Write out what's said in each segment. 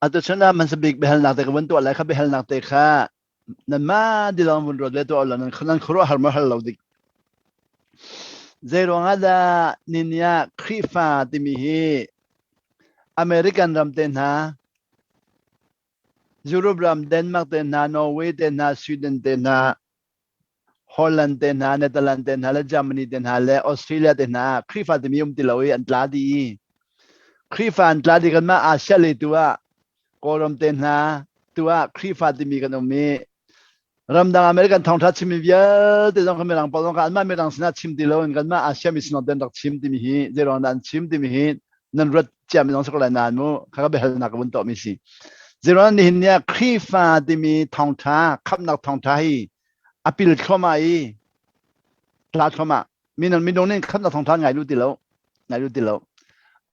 Atu chun ah hmasa bik biahalnak te ka vun tuah lai kha biahalnak te kha nanmah dilawng vun ruat ve tuah law nan nan khuaruahhar maw har lo dik. Zei ruangah dah nini ah Khrihfa timi hi American ram te hna, Europe ram Denmark te hna, Norway te hna, Sweden te hna, Holland te hna, Netherlands te hna le Germany te hna le Australia te hna ah Khrihfa timi um ti lo i an tla dih i Khrihfa an tla dih kanmah Asia lei tu ah Kawlram te hna tu ah Khrihfa timi kan um i ramdang American thawngṭha chimmi vialte zong kha mirang pawl zong kha anmah mirang sinah chim ti loin kanmah Asia mi sinah ten rak chim timi hi zeiruang dah an chim timi hi nan ruat ciami zong si ko lai nain mu kha ka biahalnak ka vun tuahmi si. Zeiruang nihin ni ah Khrihfa timi thawngṭha khamhnak thawngṭha hi a pil thluahmah i tla thluahmah minung minung nih khamhnak thawngṭha ngai lu ti lo ngai lu ti lo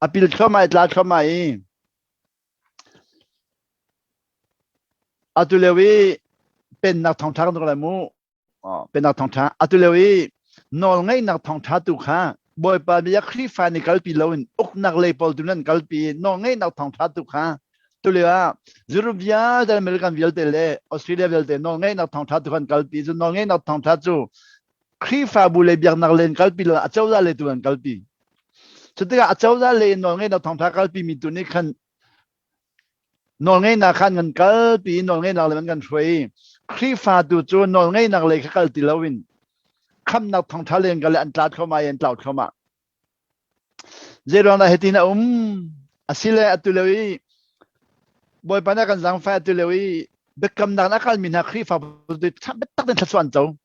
a pil thluahmah i tla thluahmah i atu lio i pennak thawngṭha kan rak lai mu pennak thawngṭha atu lio i nawlngeihnak thawngṭha tu kha Bawipa bia Khrihfa nih kalpi loin uknak lei pawl tu nan kalpi nawlngeihnak thawngṭha tu kha tulio ah Europe vialte American vialte le Australia vialte nawlngeihnak thawngṭha tu kan kalpi cu nawlngeihnak thawngṭha cu Khrihfabu le biaknak len kalpi lo acozah le tu an kalpi cu tikah acozah le nawlngeihnak thawngṭha kalpi mi tu nih khan Nawlngeihnak kha an kan kalpi i nawlngeihnak lam an kan hruai i Khrihfa tu cu nawlngeihnak lei kha kal ti loin khamhnak thawngṭha len kal le an tla thluahmah i an tlau thluahmah. Zeiruang dah hitin a um? Asile atu lio i Bawipa nih a kan zaangfah atu lio i biakamnak in a kalmi hna Khrihfa biatak tein thluachuah an co.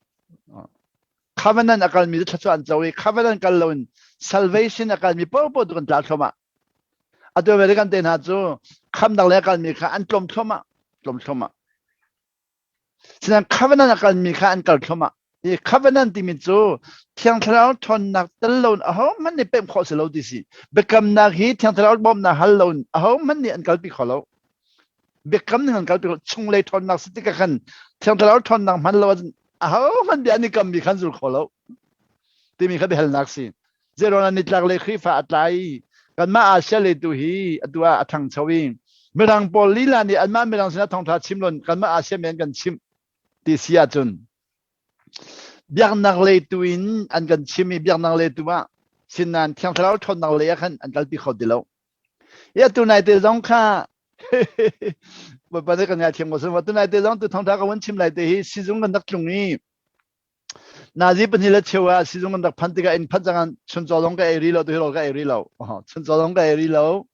Covenant a kalmi cu thluachuah an co i covenant kal loin salvation a kalmi paohpaoh tu kan tla thluahmah. Atu American te hna cu khamnak le a kalmi kha an tlawm thluahmah, tlawm thluahmah. Sinain covenant a kalmi kha an kal thluahmah. Hi covenant timi cu Thiang Thlarau ṭhawnnak tel loin ahohmanh nih pemh khawh si lo ti si. Biakamnak hi Thiang Thlarau bawmhnak hal loin ahohmanh nih an kalpi kho lo. Biakam ning an kalpi kho chunglei ṭhawnnak si tikah khan Thiang Thlarau ṭhawnnak hman lo ahcun ahohmanh bia an i kammi khan zul kho lo timi kha biahalnak si. Zeiruangah nitlak lei Khrihfa a tlai i kanmah Asia lei tu hi atu ah a ṭhangcho i Mirang pawl lila nih anmah Mirang sinah thawngṭha chim lon kanmah Asia men kan chimh ti si ahcun biaknak lei tu in an kan chim i biaknak lei tu ah sinan Thiang Thlarau ṭhawnnak lei ah khan an kalpi kho ti lo. I atu nai te zong kha Bawipa nih kan ngaithiam ko seh. Atu nai te zong tu thawngṭha ka vun chim lai te hi sizung kan rak tlung i Nazi pahnih le cheu ah sizung an rak phanh tikah inn phanh cang chuncaw zong ka ei rih lo tu hi rawl ka ei rih lo chuncaw zong ka ei rih lo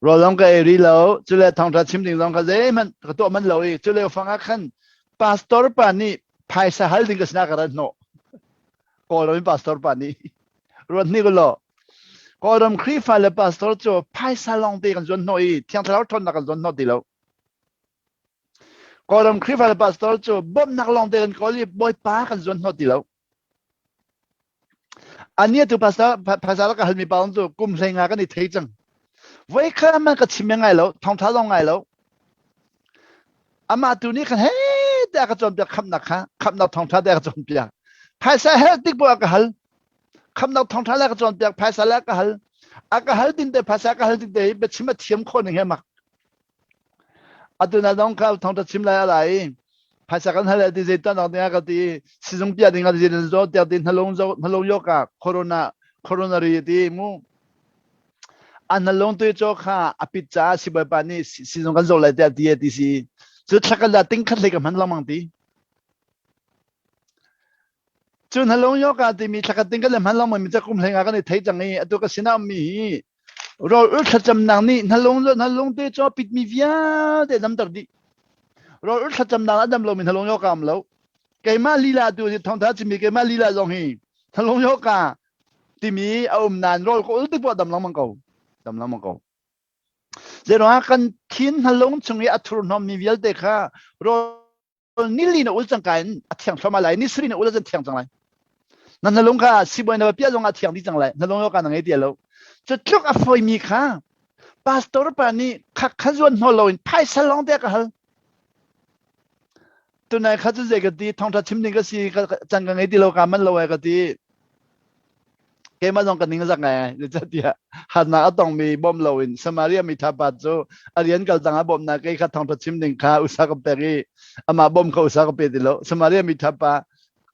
rawl zong ka ei rih lo cule thawngṭha chim ding zong kha zeihmanh ka tuah manh lo i cule fang ah khan pastor pa nih phaisa hal ding ka sinah ka rat hnawh Kawlram in pastor pa nih ruat hnik law Kawlram Khrihfa le pastor cu phaisa lawng te kan zuan hnawh i Thiang Thlarau ṭhawnnak kan zuan hnawh ti lo Kawlram Khrihfa le pastor cu bawmhnak lawng te kan kawl i Bawipa kan zuan hnawh ti lo. Ani tu pastor phaisa ka halmi pa cu kum hlei nga kan i thei cang. Voi kha man ka chim ngai lo, thawngtha zong ngai lo. Amah tu nih khan he te a ka cawnpiak khamnak kha, khamnak thawngtha te a ka cawnpiak. Phaisa herh tik poah ka hal. Khamnak thawngtha le ka cawnpiak, phaisa le ka hal. A ka hal tin te phaisa ka hal tin te biachim a thiam khawh ning he mak. Atu na dong kha thawngtha chim lai a lai i phaisa kan hal ti zei tan ding ka ti sizung pia ding ti zei zo tiak ti hnalong zo hnalong yo ka corona coronary ti mu an hnalong tu cho kha apit cha sibai pa nih sizung kan zo lai tiah ti ti si cu thlakal la ting khat hlei ka hman lengmang ti cu hnalong yo ka timi thlakhat ting kan le hman lengmang mi ca kum hlei nga kan i thei cang i atu ka sinah mi hi Rawl ul thlacamnak nih hnalung hnalung te cu a pitmi vialte damter dih. Rawl ul thlacamnak a dam lomi hnalung yoka um lo. Keimah lila tu hi thawngtha chimmi keimah lila zong hi hnalung yoka timi a um nain rawl ka ul tik poah dam lengmang ko. Dam lengmang ko. Zeiruangah kan thin hnalung chung i a thurhnawmmi vialte kha rawl nili na ul cang ka in a thiang thluahmah lai ni sari na ul ahcun thiang cang lai na hnalung kha sibawi na va piah zong ah thiang dih cang lai hnalung yo ka na ngei ti lo cu tluk a fawimi kha pastor pa nih kha kha zuan hnawl loin phaisa lawng te ka hal tunai kha cu zei ka ti thawngtha chim ding ka si chan ka ngei ti lo ka man lo ai ka ti Keimah zong ka ning zak ngai zeicahtiah harnak a tongmi bawm loin Samaria mi thapa cu a rian kal tang ah bawmhnak kei kha thawngṭha chim ding kha usa ka pek i amah bawm kha usa ka pe ti lo. Samaria mi thapa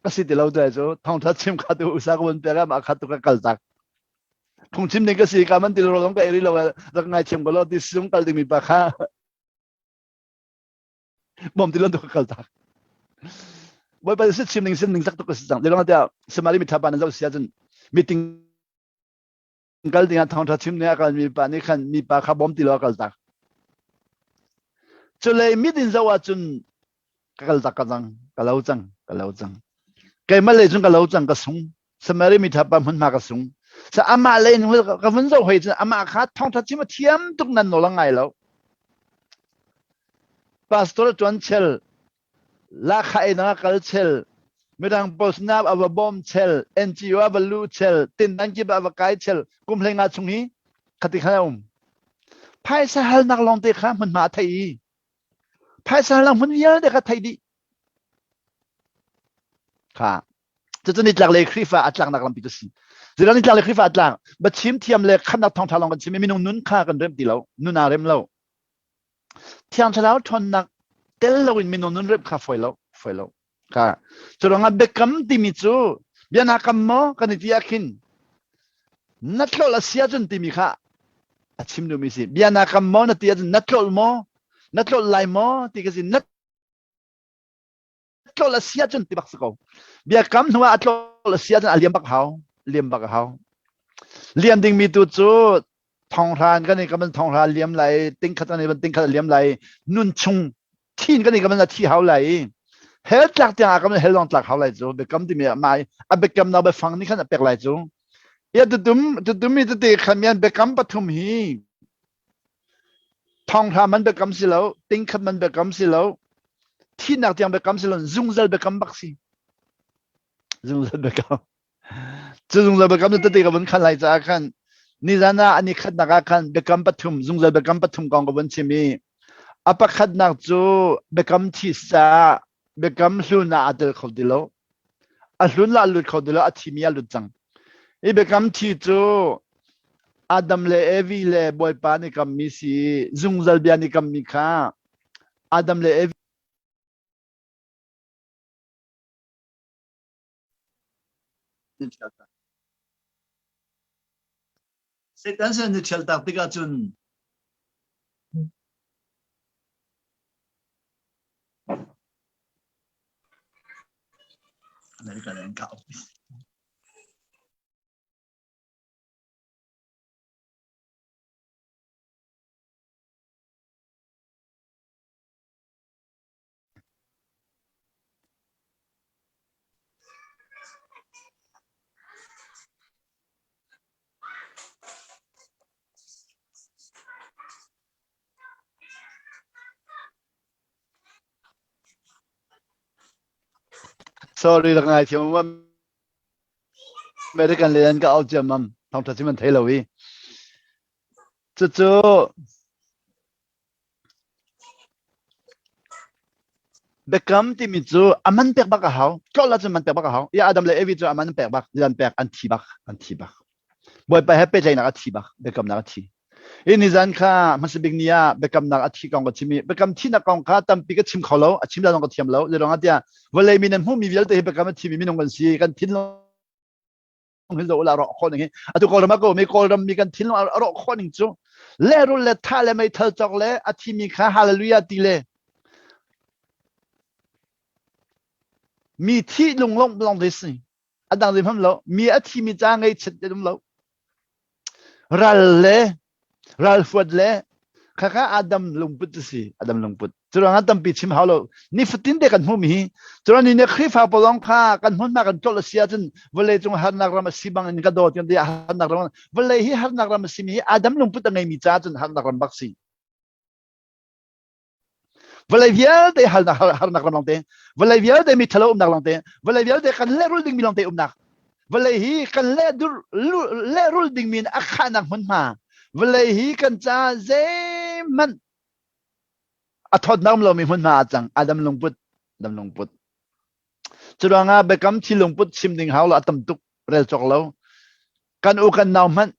ka si ti lo tu cu thawngṭha chim kha tu usa ka vun pek amah kha tu ka kal tak. Phungchim ding ka si ka man ti lo zong ka eri lo rak ngai thiam ko lo ti sung kal ding mi pa kha bom ti lon tu ka kal tak. Bawipa si chim ning sim ning zak tuk ka si cang. Dilong tiah Samari mi thapa nan zoh sia cun meeting kal ding ah thawngṭha chim ding ah kal mi pa nih khan mi pa kha bom ti lo a kal tak. Culei mit in zoh ahcun ka kal tak ka cang, ka lo cang, ka lo cang. Keimah lei cun ka lo cang, ka sung. Samari mi thapa hmunhma ka sung. Sa amah lei in ka vun zoh hoi cun amah kha thawngṭha chim a thiam tuk nan nawl a ngai lo. Pastor ṭuan chel, lakha in a kal chel, midang pawl sinah a va bawm chel, NGO a va lu chel, tindan kip ah a va kai chel, kum hlei nga chung hi khati khan a um. Phaisa halnak lawng te kha hmunhma a thei i phaisa halnak hmun vialte kha thei dih. Kha Cucu nitlaklei Khrihfa a tlaknak lampi cu si. Zeidah nitlaklei Khrihfa a tlak? Biachim thiam le khamnak thawngṭha lawng kan chim i minung nun kha kan remh ti lo. Nun aa rem lo. Thiang Thlarau ṭhawnnak tel loin minung nun remh kha fawi lo, fawi lo. Kha. Cu ruangah biakam timi cu bia naa kam maw kan i ti ah khin na tlolh a si ahcun timi kha a chim duhmi si. Bia naa kam maw na ti ahcun na tlolh maw? Na tlolh lai maw ti ka si. Na tlolh a si ahcun ti bak si ko. Biakam hnu ah a tlolh a si ahcun a liam bak hau. Liam bak a hau. Liam dingmi tu cu thonghran kan i kan thonghra liam lai, tingkhat kan i tingkhat liam lai, nun chung thin kan i kan a thi hau lai i hell tlak tiang ah kan hell lawng tlak hau lai cu biakam timi mai a biakam na biafang nih khan a pek lai cu ya tutum tutum mi tete khan mian biakam pathum hi Thonghla man biakam si lo, tingkhat man biakam si lo, thihnak tiang biakam si lo, zungzal biakam bak si. Zungzal biakam. Cu zungzal biakam cu tete ka vun khan lai caah khan nizan ah ani khatnak ah khan biakam pathum, zungzal biakam pathum kong ka vun chim i a pakhatnak cu biakam thi caah biakam hlun ah aa tel kho ti lo. A hlun la lut kho ti lo, a thimi a lut cang. Hi biakam thi cu Adam le Evi le Bawipa nih kammi si zungzal bia nih kammi kha Adam le Evi Satan sin ni ṭhial tak tikah cun America le an kah. Sorry rak ngai thiam American le an ka au ciammam thawngtha chim an thei lo i cucu Biakam timi cu a man pek bak a hau. Tlolh ahcun man pek bak a hau. Ya Adam le Evi cu a man pek bak, an pek, an thi bak, an thi bak. Bawipa he pehtlaihnak a thi bak, biakamnak a thi. Hi nizan kha hmasa bik ni ah biakamnak a thi kong ka chim i biakam thinak kong kha tampi ka chim kho lo, a chim zong ka thiam lo. Zeiruang ah tiah vawlei mi nan hmuhmi vialte hi biakam a thimi minung kan si, kan thinlung hi zo la rawh khawh ning hi atu kawlram ah ko mi kawlram mi kan thinlung a rawh khawh ning cu lehrul le tha le meithal cawk le a thimi kha hallelujah ti le mi thi lunglong long te si a dang zim ham lo mi a thi mi ca ngei chet te um lo Ral le ralhuat le khakha Adam lungput a si. Adam lungput. Curuangah tampi chim hau lo. Nifatin te kan hmuhmi hi. Curuang ni ne Khrihfa pawl kha kan hmunhma kan tlolh a si ahcun vawlei cung harnak ram a si bang in ka dawt kan ti harnak ram vawlei hi harnak ram a simi hi Adam lungput a ngeimi caah cun harnak ram bak si. Vawlei vialte halnak harnak ram lawngte, vawlei vialte mi ṭhalo umnak lawngte, vawlei vialte kan lehrul dingmi lawngte umnak. Vawlei hi kan lehrul dingmi in a khahnak hmunhma. Vawlei hi kan ca zeihmanh a thawtnak um lomi hmunhma ah cang. Adam lungput, Adam lungput. Curuangah biakam thi lungput chim ding hau lo a tam tuk rel cawk lo. Kan u kan nau hmanh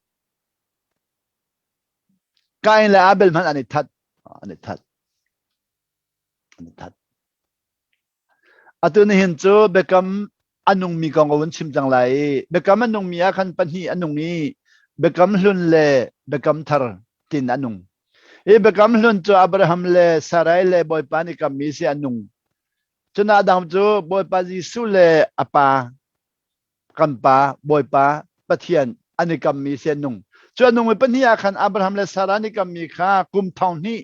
Kain le Abel hmanh an i that. An i that. An i that. Atu nihin cu biakam a nungmi kong ka vun chim cang lai i biakam a nungmi ah khan pahnih a nung i biakam hlun le biakam thar tin a nung. I biakam hlun cu Abraham le Sarai le Bawipa nih kammi si a nung. Cun a dang cu Bawipa Jesuh le a pa kan pa Bawipa Pathian an i kammi si a nung. Cu a nungmi pahnih ah khan Abraham le Sarah an i kammi kha kum thong hnih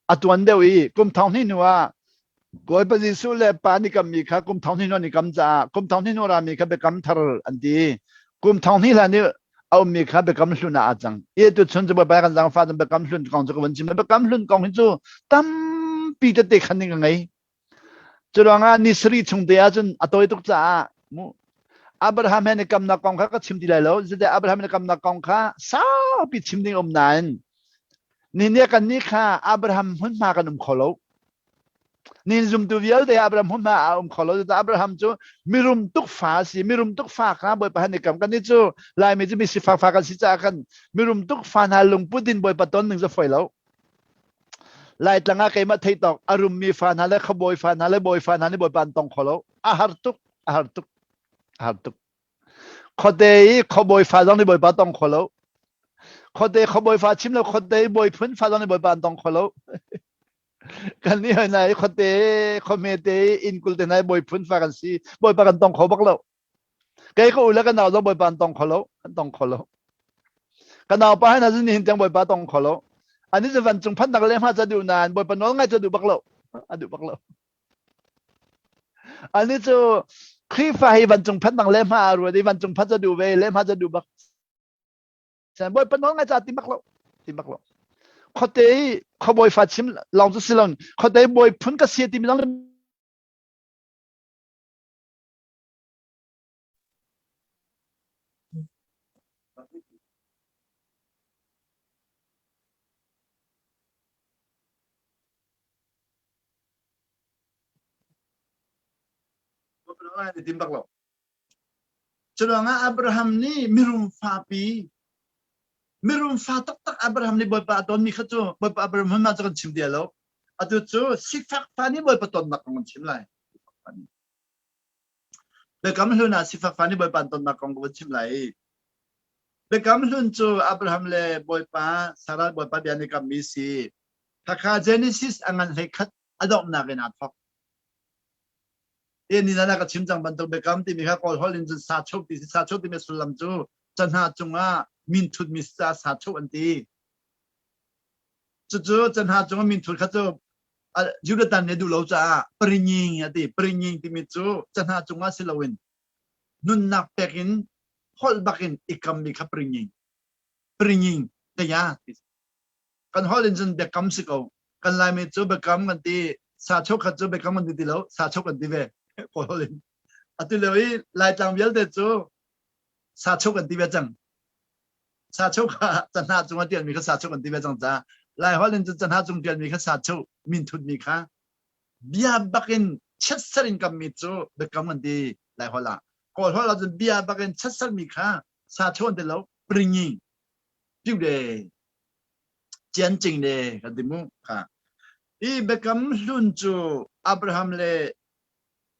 a tuan deuh i kum thong hnih hnu ah Bawipa Jesuh le pa an i kammi kha kum thong hnih hnu an i kam caah kum thong hnih hnu rami kha biakam thar an ti. Kum thong hnih hlan i a ummi kha biakam hlun ah aa cang. I tu chun cu Bawipa kan zaangfah cun biakam hlun kong cu ka vun chim. Biakam hlun kong hi cu tampi tete khan ding ka ngei. Cu ruangah ni sarih chung te ahcun a tawi tuk caah mu Abraham he ni kamnak kong kha ka chim ti lai lo. Zeitiah Abraham he ni kamnak kong kha saupi chim ding um nain ni nih kan nih kha Abraham hmunhma kan um kho lo. Ni zumtu vialte Abraham hmunhma a um kho lo. Zeitiah Abraham cu mirum tuk fa a si. Mirum tuk fa kha Bawipa he ni kam. Kan nih cu Laimi cu mi sifak fa kan si caah kan mirum tuk fa hna lungput in Bawipa ton ning cu fawi lo. Laitlang ah keimah theih tawk a rummi fa hna le khuabawi fa hna le bawi fa hna nih Bawipa an tong kho lo. A har tuk, a har tuk, a har tuk. Khuate i khuabawi fa zong nih Bawipa tong kho lo. Khuate khuabawi fa chim lo khuate i bawi phun fa zong nih Bawipa an tong kho lo. Kan nih hoi na i khuate khuahme te i inn kul te hna i bawi phun fa kan si. Bawipa kan tong kho bak lo. Kei ka u le ka nau zong Bawipa an tong kho lo, an tong kho lo. Ka nau pa hna zun nihin tiang Bawipa tong kho lo. Ani cu vancung phannak le hma ca duh nain Bawipa nawl ngai cu duh bak lo. A duh bak lo. Ani cu Khrihfa hi vancung phannak le hma a ruat i vancung phan ca duh ve le hma ca duh bak. Bawipa nawl ngai ca ti bak lo. Ti bak lo. Khuate i khuabawi fa chim lawng cu si lo. Khuate i bawi phun ka si timi zong Tim bak lo. Curuangah Abraham nih mirum fapi mirum fa taktak Abraham nih Bawipa a tonmi kha cu Bawipa Abraham hman cu kan chim dia lo. Atu cu sifak fa nih Bawipa tonnak kong kan chim lai. Biakam Hlun ah sifak fa nih Bawipa an tonnak kong ka vun chim lai i Biakam Hlun cu Abraham le Bawipa, Sarah Bawipa bia an i kammi si. Khakha Genesis a ngan hlei khat a donghnak in aa thawk. Hi ni zan ah ka chim cang bantuk biakam timi kha Kawl holh in cun sacho ti si. Sacho timi sullam cu canha cungah min thutmi sa sacho an ti. Cucu canha cungah min thut kha cu Jonathan nih a duh lo caah parinying a ti. Parinying timi cu canha cungah si loin nunnak pek in holh bakin i kammi kha parinying. Parinying taya ti. Kan holh in cun biakam si ko. Kan Laimi cu biakam kan ti. Sa chokhat cu biakam kan ti ti lo. Sa chok kan ti ve. Kawl holh in. Atu lio i Laitlang vialte cu sa chok kan ti ve cang. Sacho kha canah cung a ṭialmi kha sacho kan ti ve cang caah Laiholh in cun canah cung ṭialmi kha sacho min thutmi kha bia bakin chiatser in kammi cu biakam kan ti Laiholh ah. Kawlholh ah cun bia bakin chiatsermi kha sacho an ti lo pringi tiu de ciancing de kan ti mu kha. Hi biakam hlun cu Abraham le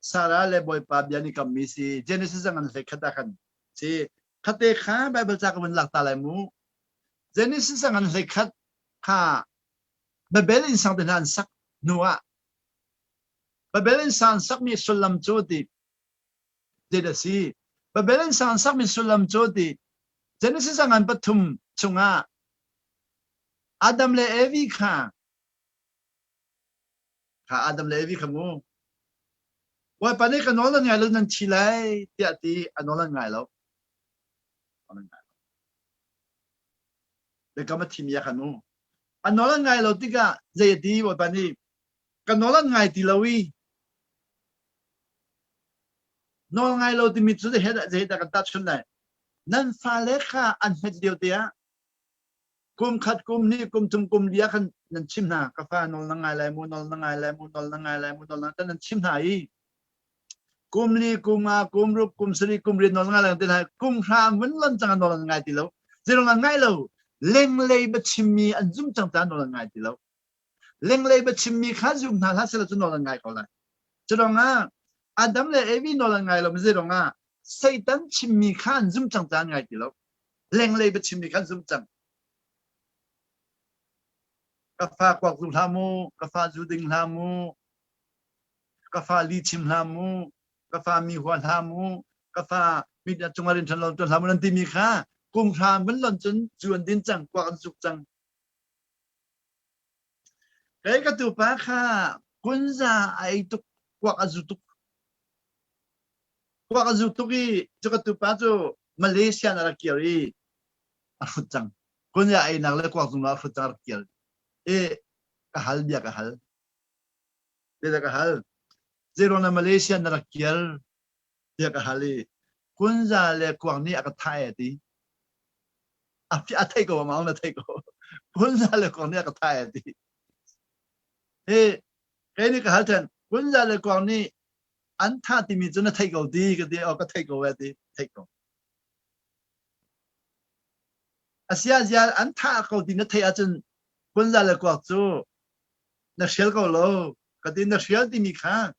Sarah le Bawipa bia nih kammi si Genesis an hlei khat ah khan si Khate kha Baibal ca ka vun lak ta lai mu. Genesis a ngan hlei khat kha Babel inn sang te hna an sak hnu ah Babel inn sang sakmi sullam cu ti zeidah a si? Babel inn sang sakmi sullam cu ti Genesis a ngan pathum chungah Adam le Evi kha kha Adam le Evi kha mu Bawipa nih ka nawl nan ngai lo nan thi lai tiah ti a nawl an ngai lo. Biakam a thimi ah khan u. A nawl an ngai lo tikah zei a ti Bawipa nih ka nawl an ngai ti lo i nawl ngai lo timi cu zei dah kan tahchunh lai nan fale kha an hmet lio te ah kum khat kum hnih kum thum kum li ah khan nan chim hna ka fa nawl na ngai lai mu nawl na ngai lai mu nawl na ngai lai mu nawl na nan chim hna i. Kum li, kum nga, kum ruk, kum sarih, kum riat nawl ngai lang te hna. Kum hra an vun lon cang nawl an ngai ti lo. Zeirong an ngai lo. Lenglei biachimmi an zum cang ta nawl an ngai ti lo. Lenglei biachimmi kha zum hna hlah selaw cu nawl an ngai ko lai. Curuangah Adam le Evi nawl an ngai lo zeiruangah Satan chimmi kha an zum cang ta an ngai ti lo. Lenglei biachimmi kha an zum cang. Ka fa kuak zu hlah mu, ka fa zu ding hlah mu, ka fa li chim hlah mu, ka fa mi hua hlah mu, ka fa mi cungah rin ṭhan lo ṭuan hlah mu nan timi kha kum hra mun lon cun zu an din cang, kuak an zuk cang. Kei ka tupa kha kunza a ei tuk, kuak a zu tuk. Kuak a zu tuk i cu ka tupa cu Malaysia na rak kir i a hrut cang. Kunza einak le kuak zung a hrut cang a rak kir. I ka hal bia ka hal. Bia ka hal. Zeiruang na Malaysia na rak kir tiah ka hal i kunza le kuak nih a ka thah e ti. A a theih ko ma na theih ko. Kunza le kuak nih a ka thah e ti. Hi kei nih ka hal than kunza le kuak nih an thah timi cu na theih ko ti ka ti oh ka theih ko e ti theih ko. Asia zia an thah ko ti na theih ahcun kunza le kuak cu na hrial ko lo ka ti na hrial timi kha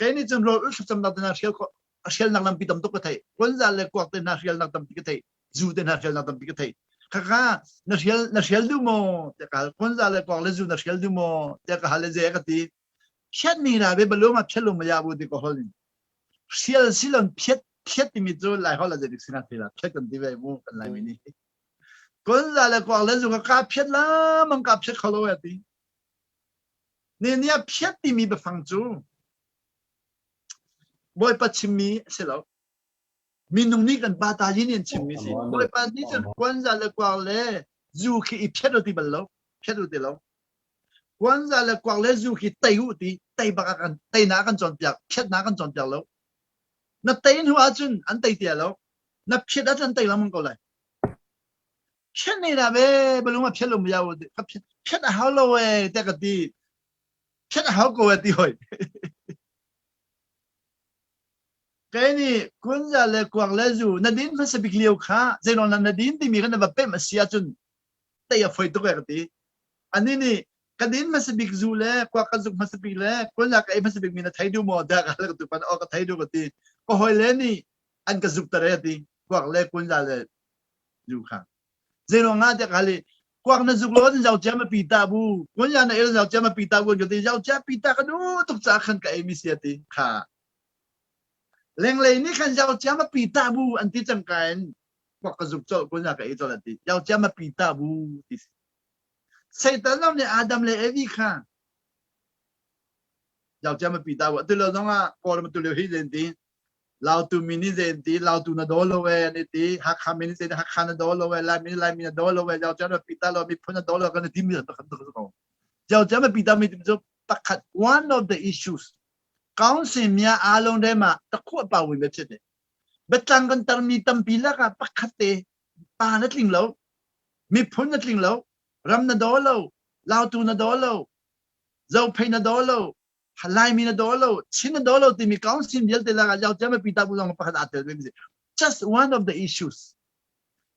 kei nih cun rawl ul thlacamnak te hna hrial khawh a hrialnak lampi tam tuk ka theih kunza le kuak te hna hrialnak tampi ka theih zu te hna hrialnak tampi ka theih khakha na hrial na hrial duh maw tiah ka hal kunza le kuak le zu na hrial duh maw tiah ka hal le ze ka ti phiat mi ra be balung a phiat lung ma ya bu ti ko hol in hrial silon phiat phiat timi cu lai hol a zeidik singa thela phiat kan ti ve mu kan lai mi nih kunza le kuak le zu ka ka phiat la mang ka phiat kholo ya ti Ne nih a phiat timi biafang cu Bawipa chimmi a si lo. Minung nih kan pa ta yin in chimmi si. Bawipa nih cun kuanza le kuak le zu khi i phiat u ti bal lo. Phiat u ti lo. Kuanza le kuak le zu khi tei u ti. Tei bak a kan tei na kan cawnpiak. Phiat na kan cawnpiak lo. Na tei hnu ahcun an tei tia lo. Na phiat ahcun an tei lengmang ko lai. Phiat nei dah ve balung a phiat lo mu yau ka phiat phiat a hau lo e te ka ti phiat a hau ko e ti hoi kei nih kunza le kuak le zu na din hmasa bik lio kha zeiruang na din timi kha na va pemh a si ahcun tei a foi tuk e ka ti ani nih ka din hmasa bik zu le kuak ka zuk hmasa bik le kunza ka ei hmasa bik mi na thei duh maw dah ka hal ka tu pan o ka thei duh ka ti ka hoi le nih an ka zuk tar e ti kuak le kunza le zu kha zeiruang ah tiah ka hal i kuak na zuk lo an zau cia ma pi ta bu kun ya na el zau cia ma pi ta bu ka ti zau cia pi ta ka nu tuk ca khan ka ei mi sia ti kha lenglei nih khan zau cia ma pi ta bu an ti cang ka in kuak ka zuk col kun ya ka ei col an ti zau cia ma pi ta bu ti Satan lam nih Adam le Evi kha zau cia ma pi ta bu atu lo zong ah Kawl ma tu lio hi zen ti Lautu mi nih zei an ti, Lautu na daw lo e an i ti, Hakha mi nih zei Hakha na daw lo e, Laimi nih Laimi na daw lo e, Zau na pita lo miphun na daw lo kan ti mi pakhat tuk ko. Zau na pita mi cu pakhat one of the issues. Council mia along de ma takhu pa wi be chete. Betlang kan tar mi tampi laka pakhat te pa na tling lo, miphun na tling lo, ram na daw lo, Lautu na daw lo, Zophei na daw lo, Laimi na daw lo, Chin na daw lo timi council vialte lakah yau cia pi ta bu zong pakhat aa tel ve mi just one of the issues.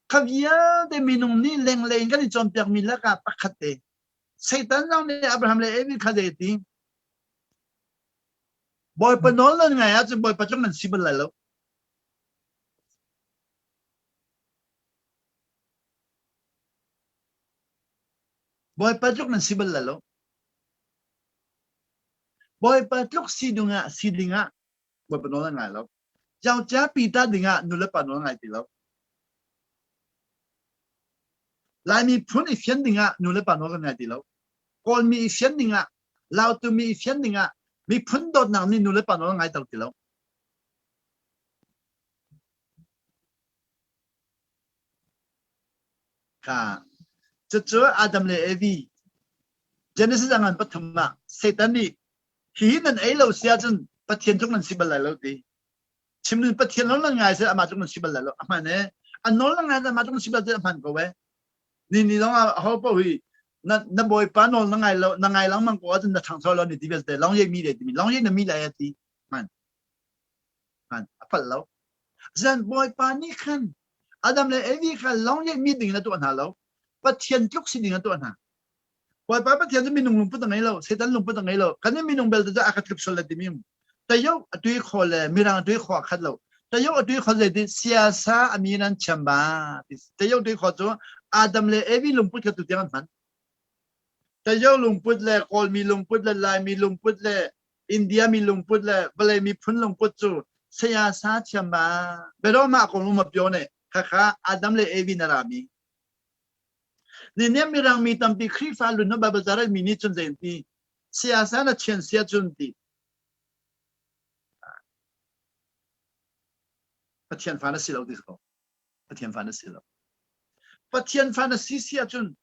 Kha vialte minung nih lenglei in kan i cawnpiak mi lakah pakhat te. Satan zong nih Abraham le Evi kha zei ti? Bawipa nawl nan ngai ahcun Bawipa tlung nan si bal lai lo. Bawipa tluk nan si bal lai lo. Bawipa tluk si dingah si dingah Bawipa nawl an ngai lo. Ciocia pita dingah nulepa nawl an ngai ti lo. Laimi phun i fian dingah nulepa nawl kan ngai ti lo. Kawlmi i fian dingah, Lautumi i fian dingah miphun dawtnak nih nulepa nawl an ngai ter ti lo. Kha cucu Adam le Evi Genesis a ngan pathum ah Satan nih hihi nan ei lo si ahcun Pathian tluk nan si bal lai lo ti. Chim nun Pathian nawl nan ngai seh amah tluk nan si bal lai lo. A hman e. A nawl nan ngai amah tluk nan si bal a hman ko e. Ni ni zong ah ho paoh hi na na bawipa nawl na ngai lo na ngai lengmang ko ahcun na ṭhangcho lo ni ti vialte long ye mi le timi long ye na mi lai a ti. Hman. A palh lo. Zan Bawipa nih khan Adam le Evi kha lawng mi ding in a tuah hna lo. Pathian tluk si ding a tuah hna. Bawipa Pathian cu minung lungput a ngei lo, Satan lungput a ngei lo. Kan nih minung belte cu a ka tluk sual le timi tayo a tui kho le mirang a tui kho a khat lo. Tayo a tui kho zei ti siasa a mi nan chiam ba. Tayo tui kho cu Adam le Evi lungput kha tu tiang an hman. Tayo lungput le Kawlmi lungput le Laimi lungput le India mi lungput le vawlei miphun lungput cu sayasa thiam ba. Pero mah kong um a pio ne. Khakha Adam le Evi na rami. Ninem mirang mi tampi Khrihfa lun na Bible ca mi nih cun zei an ti? Siasa na thian sia cun ti. Pathian fa na si lo ti ko. Pathian fa na si lo. Pathian fa na si si ahcun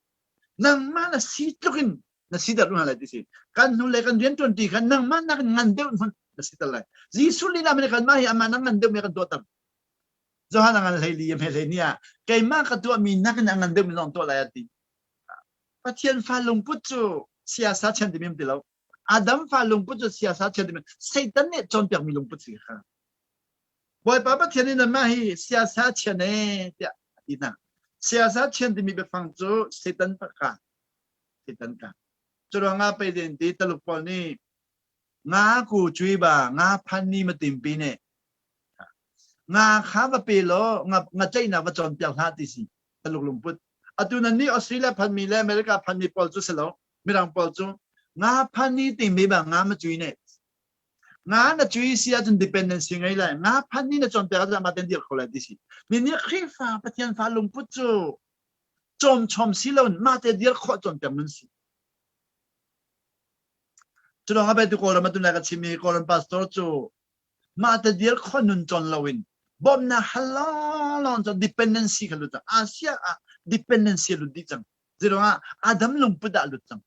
nangmah na si tluk in na si der hna lai ti si. Kan hnu le kan rian tuan ti khan nangmah nak ngan deuh hmanh na si ter lai. Jesuh lila men kan mah hi amah nak ngan deuh me kan tuah ter. Johan a ngan hlei li hme hlei ni ah keimah ka tuahmi nakin a ngan deuhmi zong tuah lai a ti. Pathian fa lungput cu siasa chian timi ti lo. Adam fa lungput cu siasa chian timi Satan nih cawnpiakmi lungput si kha. Bawipa Pathian nih nanmah hi siasa chian e tiah a ti hna. Siasa chian timi biafang cu Satan ka. Satan ka. Curuangah pei den ti Taluk pawl nih nga ku cui ba nga phan ni ma timpi ne Nga kha va pe law nga tlaihnak va cawnpiak hlah ti si. Taluk lungput. Atu nan nih Australia phanmi le America phanmi pawl cu si lo. Mirang pawl cu nga phan i timi bang nga ma cui ne. Nga na cui si ahcun dependency ngei lai. Nga phan ni na cawnpiak ahcun amah ten dir kho lai ti si. Mi nih Khrihfa Pathian fa lungput cu cawm chom si lo mah te dir khawh cawnpiak nun si. Cu lawng ah tu Kawlram atu lai ka chim i Kawlram pastor cu Mah te dir kho nun cawn loin bawmhnak hal lawnglawng cu dependency kha lut cang. Asia ah dependency lut dih cang. Zeiruangah Adam lungput ah lut cang.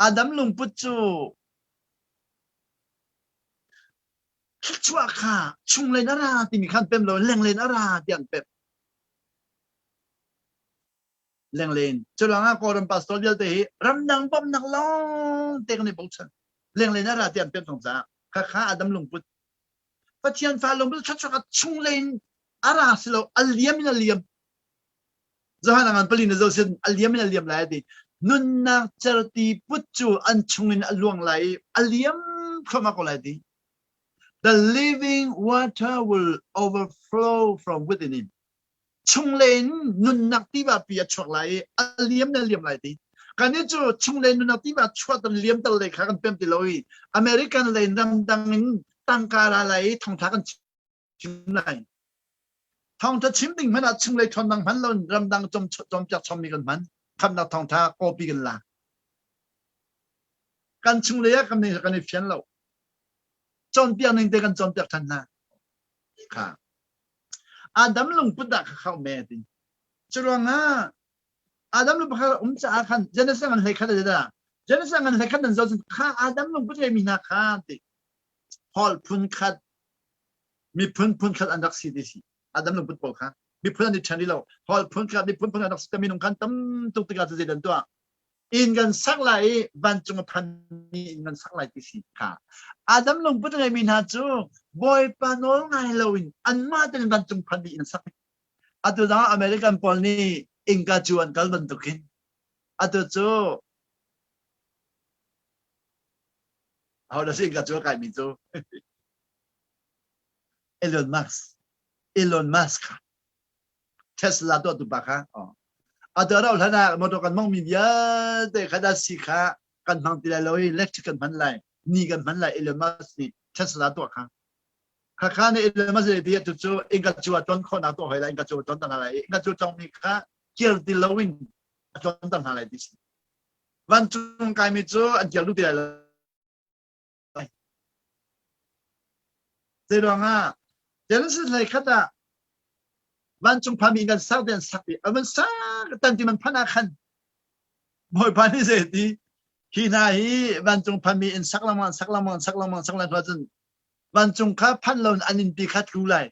Adam lungput cu thluachuah kha chunglei in a ra timi khan pem lo lenglei in a ra ti an pem. Lenglei in. Cu ruangah Kawlram pastor vialte hi ramdang bawmhnak lawng te kan i bochan. Lenglei na ra ti an pem thong caah khakha Adam lungput Pathian fa lungput thluachuah kha chunglei in a ra si lo a liam in a liam Johan a ngan pali na zo sin a liam in a liam lai ti nunnak certi put cu an chungin a luang lai i a liam thluahmah ko lai ti the living water will overflow from within him chunglei in nunnak tiva pi a chuak lai i a liam le liam lai ti kan i cu chunglei nunnak tiva chuah tan liam tal lei kha kan pem ti lo i American lei ramdang in tangka ra lai i thongtha kan chim lai thongtha chim ding hmanh ah chunglei thon dang hman lo ramdang com cawmpiak chommi kan hman khamnak thongtha copy kan la kan chunglei ah kan kan i fian lo cawnpiak ning te kan cawnpiak than hna kha Adam lungput ah kha khauh me ti. Curuangah Adam lungput kha um caah khan Genesis ngan hlei khat a dah. Genesis ngan hlei khat nan zoh cun kha Adam lungput ngei mi hna kha ti. Hall phun khat miphun phun khat an rak si ti si. Adam lungput pawl kha miphun an i ṭhen rih lo. Hall phun khat miphun phun an rak si minung khan tam tuk tikah cu zei dan tuah. Inn kan sak lai i vancung a phanmi inn kan sak lai ti si kha. Adam lungput a ngeimi hna cu Bawipa nawl ngai loin anmah tein vancung phanmi inn an sak. Atu zong American pawl nih innka cu an kal bantukin atu cu aho dah si innka cu a kaimi cu Elon Musk Elon Musk kha Tesla tuahtu pa kha atu a rauh hlan ah motor kan hmangmi vialte kha dah si kha kan hmang ti lai lo i electric kan hman lai ni kan hman lai Elon Musk nih Tesla tuah kha khakha nih Elon Musk nih ti tu cu innka cu a ton khawhnak tuah hoi lai innka cu a ton hna lai innka cu tongmi kha kir ti lo in a ton hna lai ti si vancung kaimi cu an kir duh ti lai lo Zeiruangah Genesis hlei khat ah vancung phami kan sak te an sak i a van sak tan ti man phanh ah khan Bawipa nih zei ti hi hna hi vancung phami in sak lengmang sak lengmang sak lengmang sak lengmang cun vancung kha phanh lo in an innpi kha tlu lai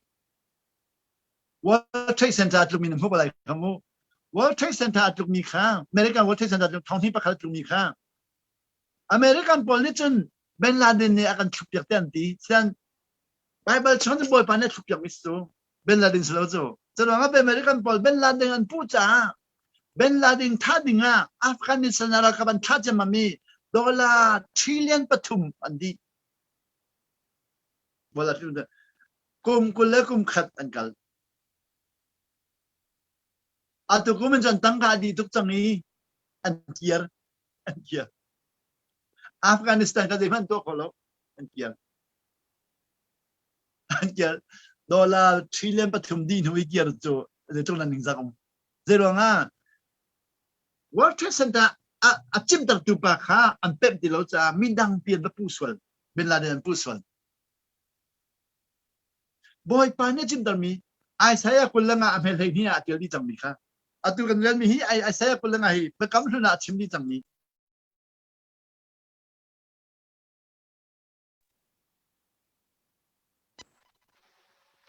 World Trade Center a tlukmi na hmuh lai kha mu World Trade Center a tlukmi kha American World Trade Center thong pakhat a tlukmi kha American pawl nih cun Bin Laden nih a kan thlukpiak te an ti. Sian Baibal chung cun Bawipa nih a thlukpiakmi si cu Ben Laden si lo cu. Curuangah American pawl Ben Laden an puh caah Ben Laden thah ding ah Afghanistan ah ralkap an thlah ciammam i dollar trillion pathum an dih. Kum 20 le kum khat an kal. Atu kum in cun tangka a dih tuk cang i an kir. An kir. Afghanistan ka zeihmanh tuah kho lo. An kir. An kir. Dollar trillion pathum dih hnu i kir cu zeitluk nan ningzak um. Zeiruangah World Trade Center a, a cimtertu pa kha an pemh ti lo caah midang pi an va puh sual. Bin Laden an puh sual. Bawipa nih a chimtermi Isaiah 22 a hme 12 ah a ṭial dih cangmi kha atu kan relmi hi Isaiah 22 hi Biakam Hlun ah a chim dih cangmi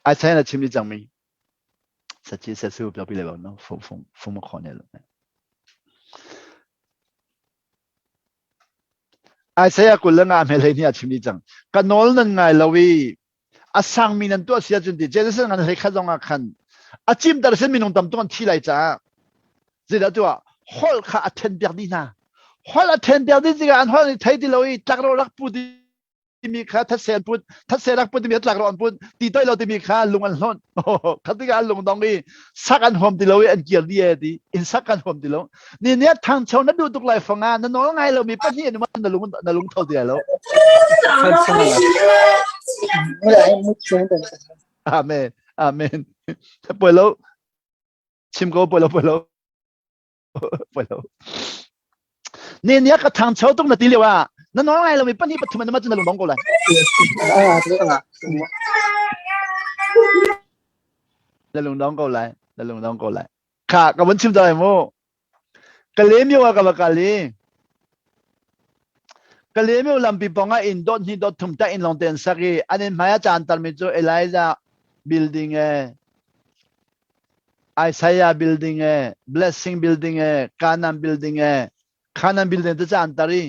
Isaiah a chim dih cangmi sachi sasu piapi le no fung fung fung ma khone lo Isaiah 22 a hme 12 a chim dih cang ka nawl nan ngai lo i a sangmi nan tuah si ahcun ti Genesis ngan hlei khat zong ah khan a cimter sin minung tam tuk an thi lai caah zeidah tuah holh kha a then piak dih hna holh a then piak dih tikah an holh nih thei ti lo i tlakrawh rak pu timi kha thatse an put thatse rak put timi kha tlakrawh an put ti toi lo timi kha lung an hlonh kha tikah an lung dong i sak an huam ti lo i an kir dih e ti in sak an huam ti lo ni ni thangcho na duh tuk lai fang ah na nawl ngai lomi pahnih an um na lung na lung tho ti lai lo Amen amen poi lo chim ko poi lo poi lo poi lo ni ni ka thangcho tuk na ti lio ah na nawl ngai lomi pahnih pathum an um ahcun na lung dong ko lai na lung dong ko lai na lung dong ko lai Kha ka van chim dai mu. Kalemyo ah ka va kal i Kalemyo lampi pong ah inn dot hnih dot thum ta inn lawng te an sak i an inn hmai ah caan tarmi cu Elijah building e Isaiah building e Blessing building e Canaan building e Canaan building te caan tar i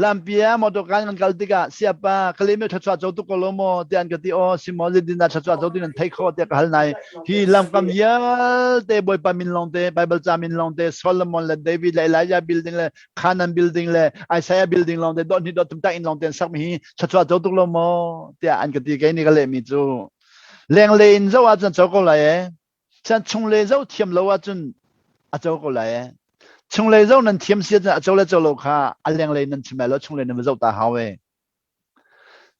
Lampi ah motor kan kan kal tikah siapa Kalemi thluachuah co tuk ko lo maw tiah an ka ti aw si maw zeitin dah thluachuah co ti nan theih khawh tiah ka hal nai hi lamkam vialte Bawipa min lawng te Bible ca min lawng te Solomon le David le Elijah building le Canaan building le Isaiah building lawng te dot hnih dot thum tak in lawng te an sakmi hi thluachuah co tuk lo maw tiah an ka ti kei nih ka lehmi cu lenglei in zoh ahcun co ko lai ee Chan chunglei zoh thiam lo ahcun a co ko lai ee. Chunglei zoh nan thiam si ahcun a co le co lo kha a lenglei nan chim lai lo chunglei nan va zoh ta hau ee.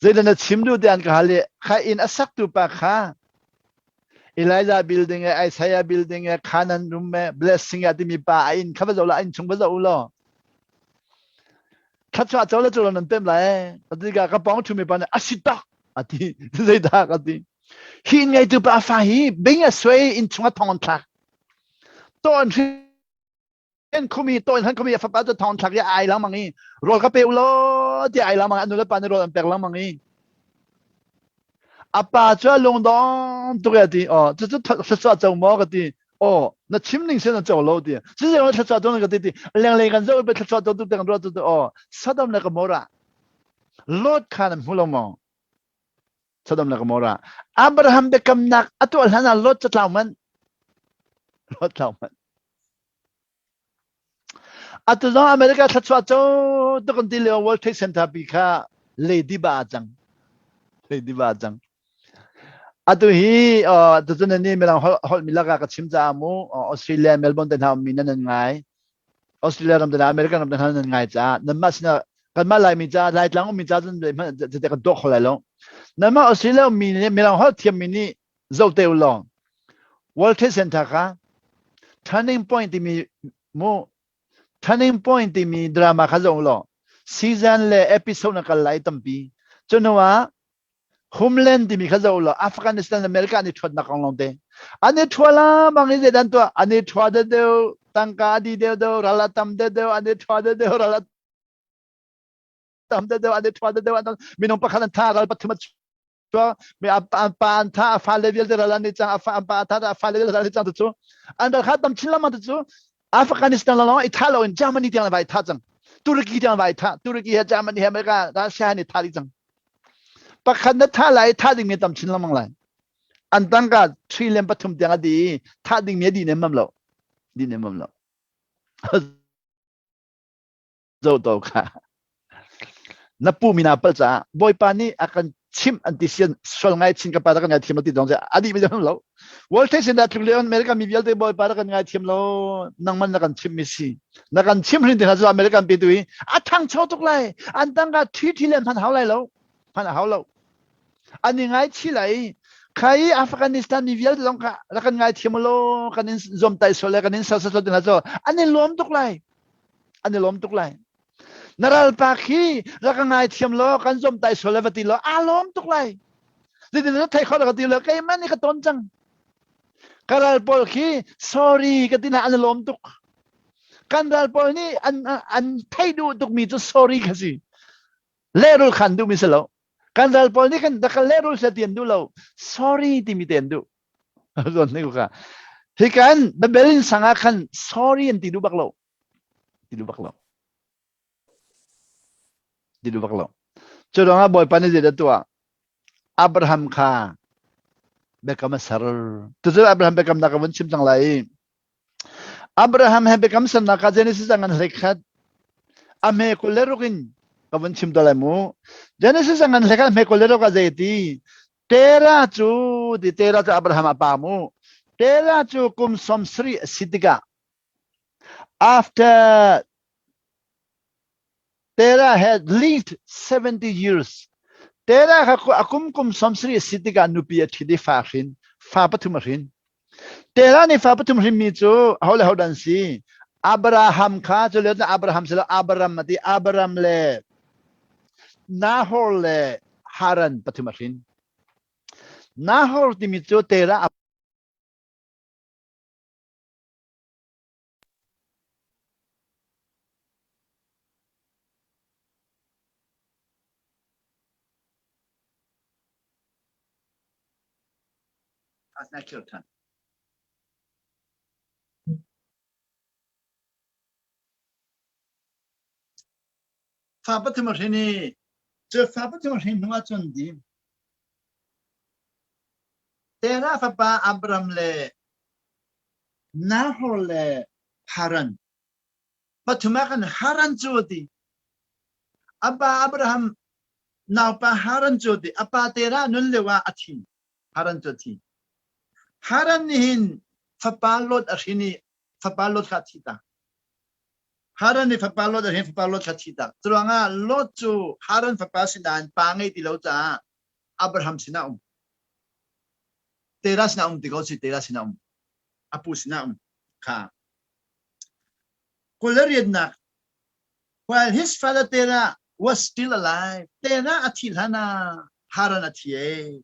Zeidah na chim duh tiah an ka hal i kha inn a saktu pa kha Elijah building e Isaiah building e Canaan room e blessing e timi pa a inn kha va zoh la inn chung va zoh u law thluachuah co le co lo nan pem lai tikah ka pawng ṭhumi pa nih a si tak a ti zeidah ka ti Hi inn ngeitu pa a fa hi bing a suai inn chungah thong an thlak. Tawh an hrin khumi tawh in han khumi a fapa cu thong an thlak i a ai lengmang i rawl ka pe u law tiah ai lengmang a nu le pa nih rawl an pek lengmang i a pa cu a lungdong tuk a ti aw cucu thluachuah co maw ka ti aw na chim ning sin na co lo ti cucu thluachuah co ka ti ti lenglei kan zoh pe thluachuah co tu te kan ruah tu aw Sodom le Gomorrah Lot kha nan hmu lo maw Sodom le Gomorrah. Abraham biakamnak a tuah hlan ah Lot cu tlau manh. Lot tlau manh. Atu zong America thluachuah cu tuk an ti lio World Trade Center pi kha Lady ba a cang. Lady ba a cang. Atu hi uh, tucun ni mirang holh mi laka ka chim caah mu Australia Melbourne te hna ummi nan nan ngai. Australia ram te hna American ram te hna nan ngai caah nanmah sinah kanmah Laimi caah Laitlang ummi caah cun zeite kan tuah kho lai lo. Nanmah Australia ummi nih mirang holh thiammi nih zoh te u law World Trade Center kha Turning Point timi mu Turning Point timi drama kha zoh u law season le episode na kal lai tampi. Cu hnu ah Homeland timi kha zoh law Afghanistan America an i ṭhuatnak kong lawngte. An i ṭhua la bang i zeidah an tuah? An i ṭhua deuhdeuh, tangka a di deuhdeuh, ral a tam deuhdeuh, an i ṭhua deuhdeuh, ral a tam deuhdeuh, an i ṭhua deuhdeuh, an minung pakhat an tha, ral pathum a chuak, mi an pa an tha, a fale vialte ral an i cang, a fa an pa a tha, a fale vialte ral an i cang tu cu an ral kha tam chin lengmang tu cu Afghanistan lawng i tha loin Germany tiang vai tha cang. Turkey tiang vai tha. Turkey he Germany he America Russia he ni tha dih cang. Pakhat na thah lai thah dingmi tam chin lengmang lai. An tangka trillion pathum tiang a di i thah dingmi a di nemmam lo. Di nemmam lo. Zo to kha. Na pu mina pal caah Bawipa nih a kan chimh an ti sian sual ngai chin ka pa kan ngai thiam lo ti dong a di mi lo. World Trade Center tluk le America mi vialte Bawipa kan ngai thiam lo nangman na kan chim mi si. Na kan chim hrin ti hna cu American pi tu i a thangcho tuk lai. An tangka thi thi len hman hau lai lo. Hman a hau lo. An i ngai chi lai. Khai Afghanistan mi vialte zong kha rak kan ngai thiam lo kan in zuam tai sual le kan in sal sal ti hna cu an i lawm tuk lai. An i lawm tuk lai. Na ralpa khi rak ka ngai thiam lo kan zuam tai sual le va ti lo aa lawm tuk lai. Zeitin na thei kho ka ti lo keimah nih ka ton cang. Ka ral pawl khi sorry ka ti hna an i lawm tuk. Kan ral pawl nih an an thei duh tukmi cu sorry kha si. Lehrul khan duhmi si lo. Kan ral pawl nih kan ka lehrul seh ti an duh lo. Sorry timi te an duh. Zawn ni ka. Hi kan Babel in sang ah khan sorry an ti duh bak lo. Ti duh bak lo. Ti duh bak lo. Cu ruangah Bawipa nih zeidah tuah? Abraham kha biakam a ser. Tucu Abraham biakamnak ka vun chim cang lai. Abraham he biakam sernak ah Genesis a ngan hlei khat a hme 26 in ka vun chim to lai mu. Genesis a ngan hlei khat a hme 26 ah zei ti? Terah cu ti Terah cu Abraham a pa mu. Terah cu kum 70 a si tikah after Terah had lived 70 years. Terah kha a kum kum 70 a si tikah nupi a ṭhit i fa hrin, fa pathum a hrin. Terah nih fa pathum hrinmi cu aho le ho dan si? Abraham kha cu lio Abraham si lo Abraham a ti Abraham le Nahor le Haran pathum a hrin. Nahor timi cu Terah a Fa pathum a hrin i cu fa pathum a hrin hnu ah cun dim. Terah fapa Abram le Nahor le Haran. Pathum ah khan Haran cu a ti. A pa Abraham naupa Haran cu a ti. A pa Terah nun lio ah a thi. Haran cu a thi. Haran nih hin fapa Lot a hrin i fapa Lot kha a thi tak. Haran nih fapa Lot a hrin fapa Lot kha a thi tak. Curuangah Lot cu Haran fapa si nain pa ngei ti lo caah Abraham sinah um. Terah sinah um ti ko si Terah sinah um. A pu sinah um kha. Kul le riatnak while his father Terah was still alive Terah a thi hlan ah Haran a thi e.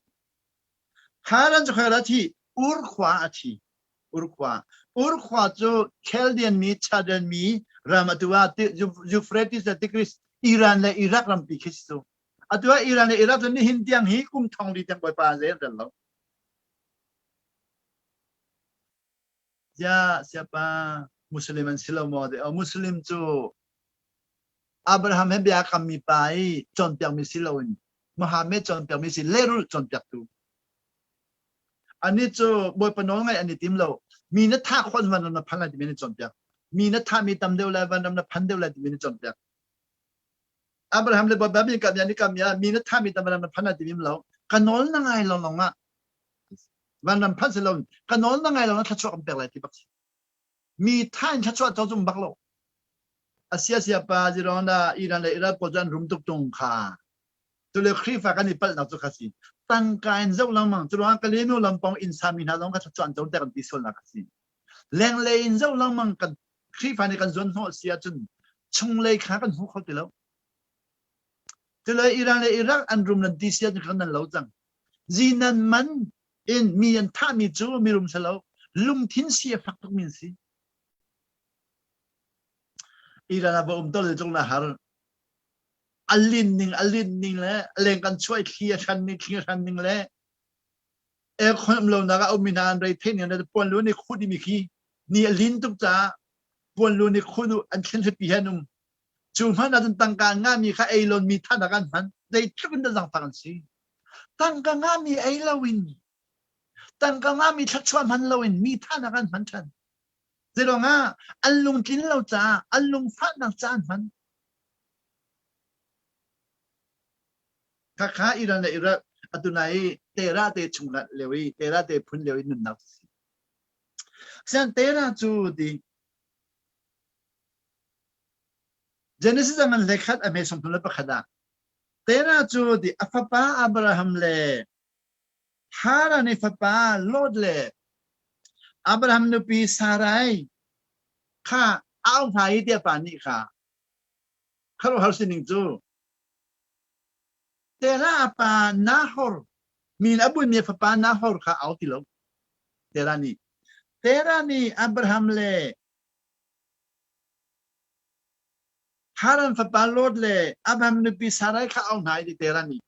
Haran cu khoi a thi Ur khua a thi. Ur khua. Ur khua cu Chaldean mi Chaldean mi ram atu ah Euphrates le Tigris Iran le Iraq rampi khi si cu. Atu ah Iran le Iraq cu nihin tiang hi kum thong li tiang Bawipa zei an rel lo. Ziah siapa Muslim an si lo maw? Ti Muslim cu Abraham he bia kammi pa i cawnpiakmi si loin Muhammad cawnpiakmi si lehrulh cawnpiaktu. Anih cu Bawipa nawl ngaih an i tim lo. Mi na thah khawh vanram na phan lai timi an i cawnpiak. Mi na thahmi tam deuh lai vanram na phan deuh lai timi an i cawnpiak. Abraham le Bawipa bin kam ya ni kam ya mi na thahmi tam vanram na phan lai timi lo. Ka nawl na ngai lo long ah vanram phan si lo ka nawl na ngai lo na thluachuah kan pek lai ti bak si. Mi tha in thluachuah to zum bak lo. Asia sia pa Zironda Iran le Iraq pawl cu an rum tuk tung kha. Tule Khrihfa kan i palhnak cu kha si. Tangka in zoh lengmang cu ruangah Kalenu lampong inn sami hna zong kha thluachuah an co ter an ti sualnak a si. Lenglei in zoh lengmang kan Khrihfa nih kan zuan hnawh si ahcun chunglei kha kan hmu kho ti lo. Tule Iran le Iraq an rum nan ti si ahcun khan nan lo cang. Zinan man in mi an thahmi cu mirum si lo. Lungthin si a fak tukmi an si. Iran ah va um to le cung na har. A lin ning a lin ning le leng kan chuai thli a hran ning thli a hran ning le aircon um lonak ah ummi hna an rei theih ning le puan lu nih khuh dimi khi ni a lin tuk caah puan lu nih khuh duh an thlen hripi he an um. Cu hmanh ahcun tangka an ngahmi kha ei lon mi thanak an hman. Zeitluk in dah zangfak an si. Tangka ngami ei loin tangka ngami thluachuah hman loin mi thahnak an hman ṭhan. Zeiruangah an lungtlin lo caah an lungfahnak ca an hman. Khakha Iran le Iraq atu nai i Tera te chung lio i Tera te phun lio i nunnak si. Sian Tera cu ti Genesis a ngan hlekhat a hme 31 ah Tera cu ti a fapa Abraham le Haran i fapa Lot le Abraham nupi Sarai kha a auh hna i tiah pa nih kha khuaruahhar sining cu Terah a pa Nahor min a buimi a fapa Nahor kha au ti lo. Terah nih Terah nih Abraham le Haran fapa Lot le Abraham nupi Sarai kha au hna i ti Terah nih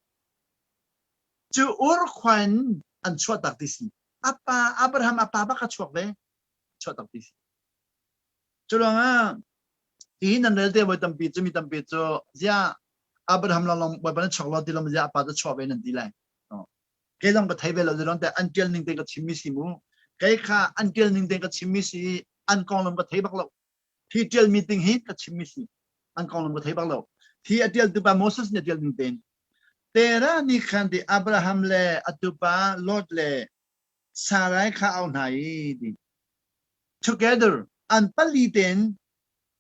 cu Ur khua in an chuahtak ti si. A pa Abraham a pa bak a chuak ve chuahtak ti si. Cu ruangah hi nan rel te voi tampi cu mi tampi cu ziah Abraham lawnglawng Bawipa na chuak lo ti lo ziah a pa cu chuah ve nan ti lai. Kei zong ka thei ve lo zilon te an tial ning te ka chimmi si mu. Kei kha an tial ning te ka chimmi si an konglam ka thei bak lo. Hi tial mi ting hi ka chimmi si. An konglam ka thei bak lo. Hi a tial tu pa Moses nih a tial ning tein. Terah nih khan ti Abraham le a tupa Lot le Sarai kha au hna i ti. Together an pali tein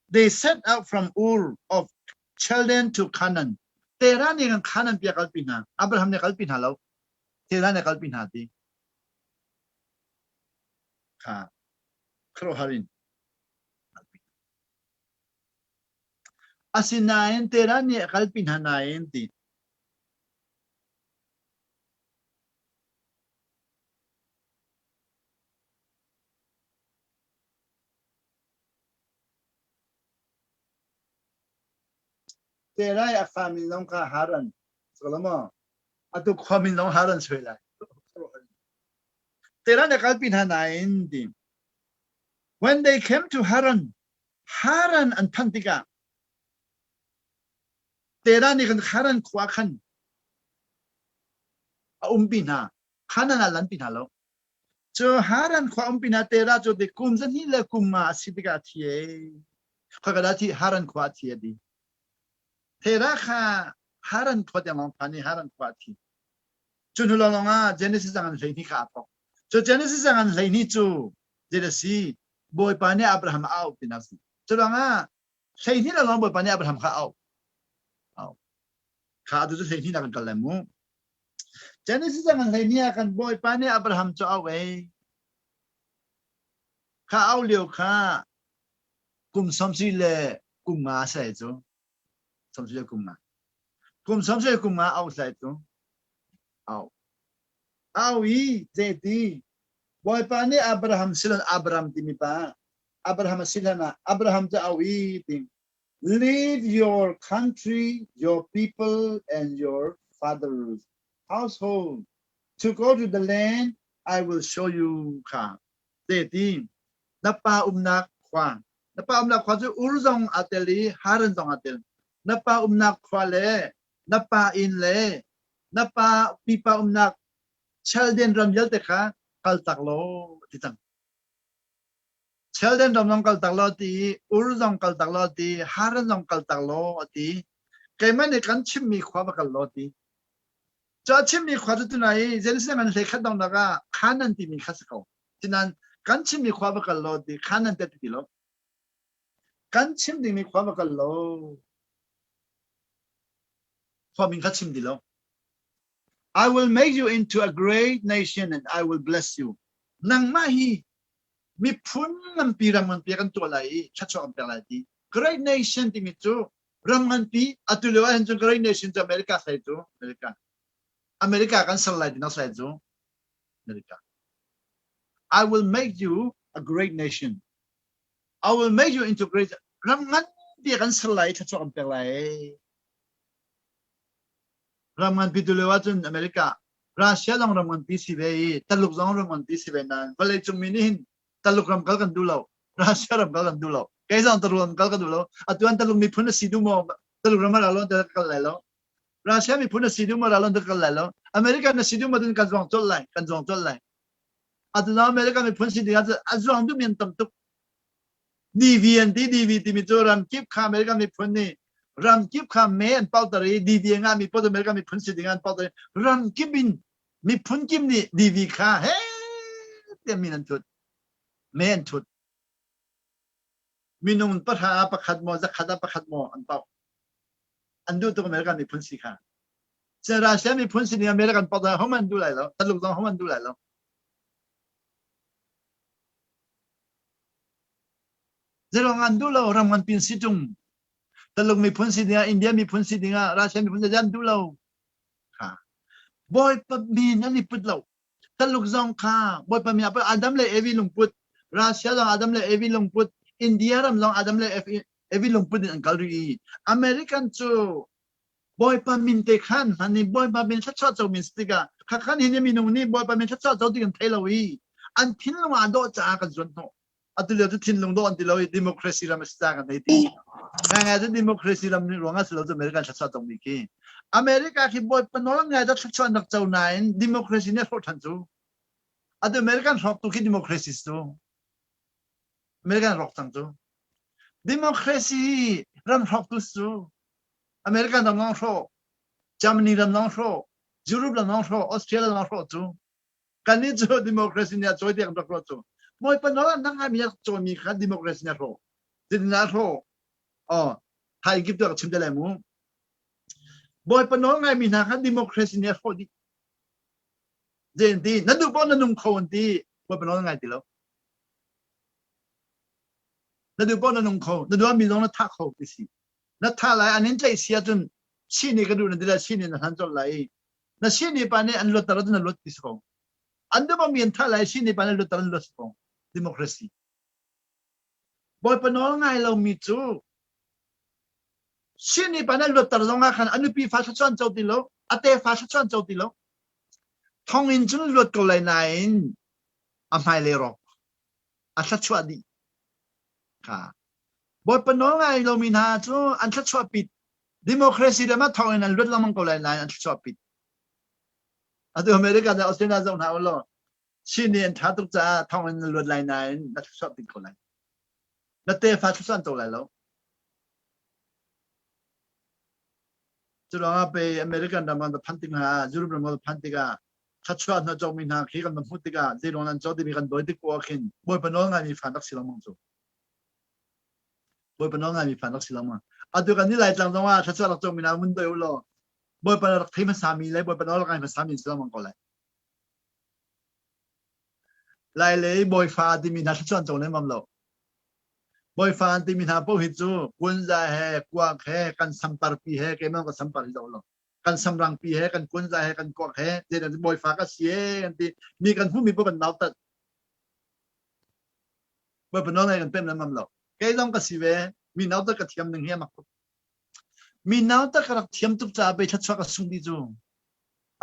they set out from Ur of Chaldean to Canaan. Terah nih kan Canaan pi a kalpi hna. Abraham nih a kalpi hna lo. Terah nih a kalpi hna ti. Kha khuaruahhar in. Asinain Terah nih a kalpi hna nain ti. Terai a fa min zong kha Haran Solomon atu khua min zong Haran sui lai. Terah na kalpi hna nain ti. When they came to Haran, Haran an phanh tikah Terah nih kan Haran khua khan a umpi hna. Khanan ah lanpi hna lo. Cu Haran khua umpi hna Terah cu ti kum zahnih le kum nga a si tikah a thi ei. Khua ka thi Haran khua a thi a ti. Terah kha Haran khua tiang lawng phan i Haran khua a thi. Cu hnu lawnglawng ah Genesis a ngan 12 kha aa thawk. Cu Genesis a ngan 12 cu zei a si? Bawipa nih Abraham a auh tinak a si. Cu ruangah 12 lawnglawng Bawipa nih Abraham kha a auh. Auh. Kha atu cu 12 nak kan kal lai mu. Genesis a ngan 12 ah kan Bawipa nih Abraham cu auh ei. Kha auh lio kha kum sawmsi le kum nga a si lai cu. Sawmsi le kum nga. Kum sawmsi le kum nga auh si lai cu. Au. Au i zeiti Bawipa nih Abraham silan Abraham timi pa Abraham a si hlan ah Abraham cu au i ting Leave your country, your people, and your father's household to go to the land I will show you kha. Zeiti na pa umnak khua na pa umnak khua cu Ur zong aa tel i Haran zong aa tel. Na pa umnak khua le na pa inn le na pa pipa umnak Chaldean ram vialte kha kaltak law ti cang. Chaldean ram zong kaltak law ti, Ur zong kaltak law ti, Haran zong kaltak law ti. Keimah nih kan chimmi khua va kal law ti. Cu a chimmi khua cu tunai i Jerusalem an hlei khat dongnak ah Canaan timi kha si ko. Sinan kan chimmi khua va kal law ti Canaan te ti lo. Kan chim dingmi khua va kal law. Khua min kha chim ti lo. I will make you into a great nation and I will bless you. Nangmah hi miphun nganpi ram nganpi kan tuah lai i thluachuah kan pek lai ti. Great nation timi cu ram nganpi atu lio ahhin cun great nation cu America sai cu America. America kan ser lai ti nak sai cu America. I will make you a great nation. I will make you into great ram nganpi kan ser lai i thluachuah kan pek lai. Ram nganpi tu lio ahcun America, Russia zong ram nganpi si ve i Taluk zong ram nganpi si ve nain vawleicung mi nih hin Taluk ram kal kan duh lo. Russia ram kal kan duh lo. Kei zong Taluk ram kal ka duh lo. Atu an Taluk miphun a si duh maw? Taluk ram ah ra lo an kal lai lo. Russia miphun a si duh maw ra lo an kal lai lo. American na si duh ma kan zuang colh lai kan zuang colh lai. Atu na American miphun si ding ah a zuang duhmi an tam tuk. DV an ti DV timi cu ramkip kha American miphun nih ramkip kha me an pauter i DV a ngahmi paoh American miphun si ding an pauter i ramkip in miphun kip nih DV kha he tiah min an thut me an thut minung pahra ah pakhat maw zakhat ah pakhat maw an pauh an duh tuk American miphun si kha Russia miphun si ding American pauh hom an duh lai lo Taluk zong hom an duh lai lo Zeruang an duh lo ram ngan pin si tung. Taluk miphun si dingah, India miphun si dingah, Russia miphun si an duh lo. Kha. Bawipa min an i put lo. Taluk zong kha Bawipa min ah Adam le Evi lungput, Russia zong Adam le Evi lungput, India ram zong Adam le Evi lungput in an kal rih i American cu Bawipa min te khan hman i Bawipa min thluachuah co min si tikah khakhan hin minung nih Bawipa min thluachuah co ti kan thei lo i an thinlung ah dawh caah kan zuan hnawh. Atu lio cu thinlung dawh an ti lo i democracy ram a si caah kan hei ti. Ngai cu democracy ram nih ruangah si lo cu American thluachuah congmi khi. America khi Bawipa nawl ngai dah thluachuah an rak co nain democracy nih a hrawh ṭhan cu. Atu American hrawktu khi democracy cu. American rawk cang cu. Democracy ram hrawktu cu. American ram lawng hrawh, Germany ram lawng hrawh, Europe ram lawng hrawh, Australia ram lawng hrawh cu kannih cu democracy nih a cawi tiah kan rak ruah cu. Bawipa nawl an ngai mi a cawimi kha democracy nih a hrawh. Zeitindah a hrawh? Oh, hai kip tu ka chim te lai mu. Bawipa nawl ngaimi hna kha democracy nih a hrawh dih. Zei an ti? Na duh paoh na nung kho an ti. Bawipa nawl ngai ti lo. Na duh paoh na nung kho. Na duhmi zong na thah kho ti si. Na thah lai an in tlaih si ahcun sihni ka duh na ti lai sihni na hlan colh lai i na sihni pa nih an luatter ahcun na luat ti si ko. An duh bangmi an thah lai sihni pa nih luatter an luat si ko. Democracy. Bawipa nawl ngai lomi cu sihni pa nih luatter zong ah khan a nupi fa thluachuah an co ti lo, a tefa thluachuah an co ti lo. Thonginn cun luat ko lai nain a hmailei rawk a thluachuah dih kha Bawipa nawl ngai lomi hna cu an thluachuah pit. Democracy ram ah thawng in an luat lengmang ko lai nain an thluachuah pit. Atu America le Australia zoh hna u law Chin nih an ṭha tuk caah thawng in na luat lai nain na thluachuah pit ko lai. Na tefa thluachuah an co lai lo. Cu ruangah pei American ram kan va phanh tik hna Europe ram kan va phanh tikah thluachuah hna cawkmi hna khi kan va hmuh tikah zeiruang an caw timi kan dawi tik poah khin Bawipa nawl ngaimi fa rak si lengmang cu. Bawipa nawl ngaimi fa rak si lengmang. Atu kan ni Laitlang zong ah thluachuah rak cawkmi hna mun doi u law Bawipa rak thei hmasami le Bawipa nawl rak ngai hmasami si lengmang ko lai. Lai lei bawifa timi hna thluachuah an co lemmam lo. Bawifa an timi hna paoh hi cu kunza he kuak he kan samparpi he keimah ka sampar hi zoh lo. Kan samrangpi he kan kunza he kan kuak he zeidah bawifa ka si ee kan ti mi kan hmuhmi paoh kan nautat. Bawipa nawl ngai kan pem lemmam lo. Kei zong ka si ve mi nautat ka thiam ning hi a mak tuk. Mi nautat ka rak thiam tuk caah pei thluachuah ka sung dih cu.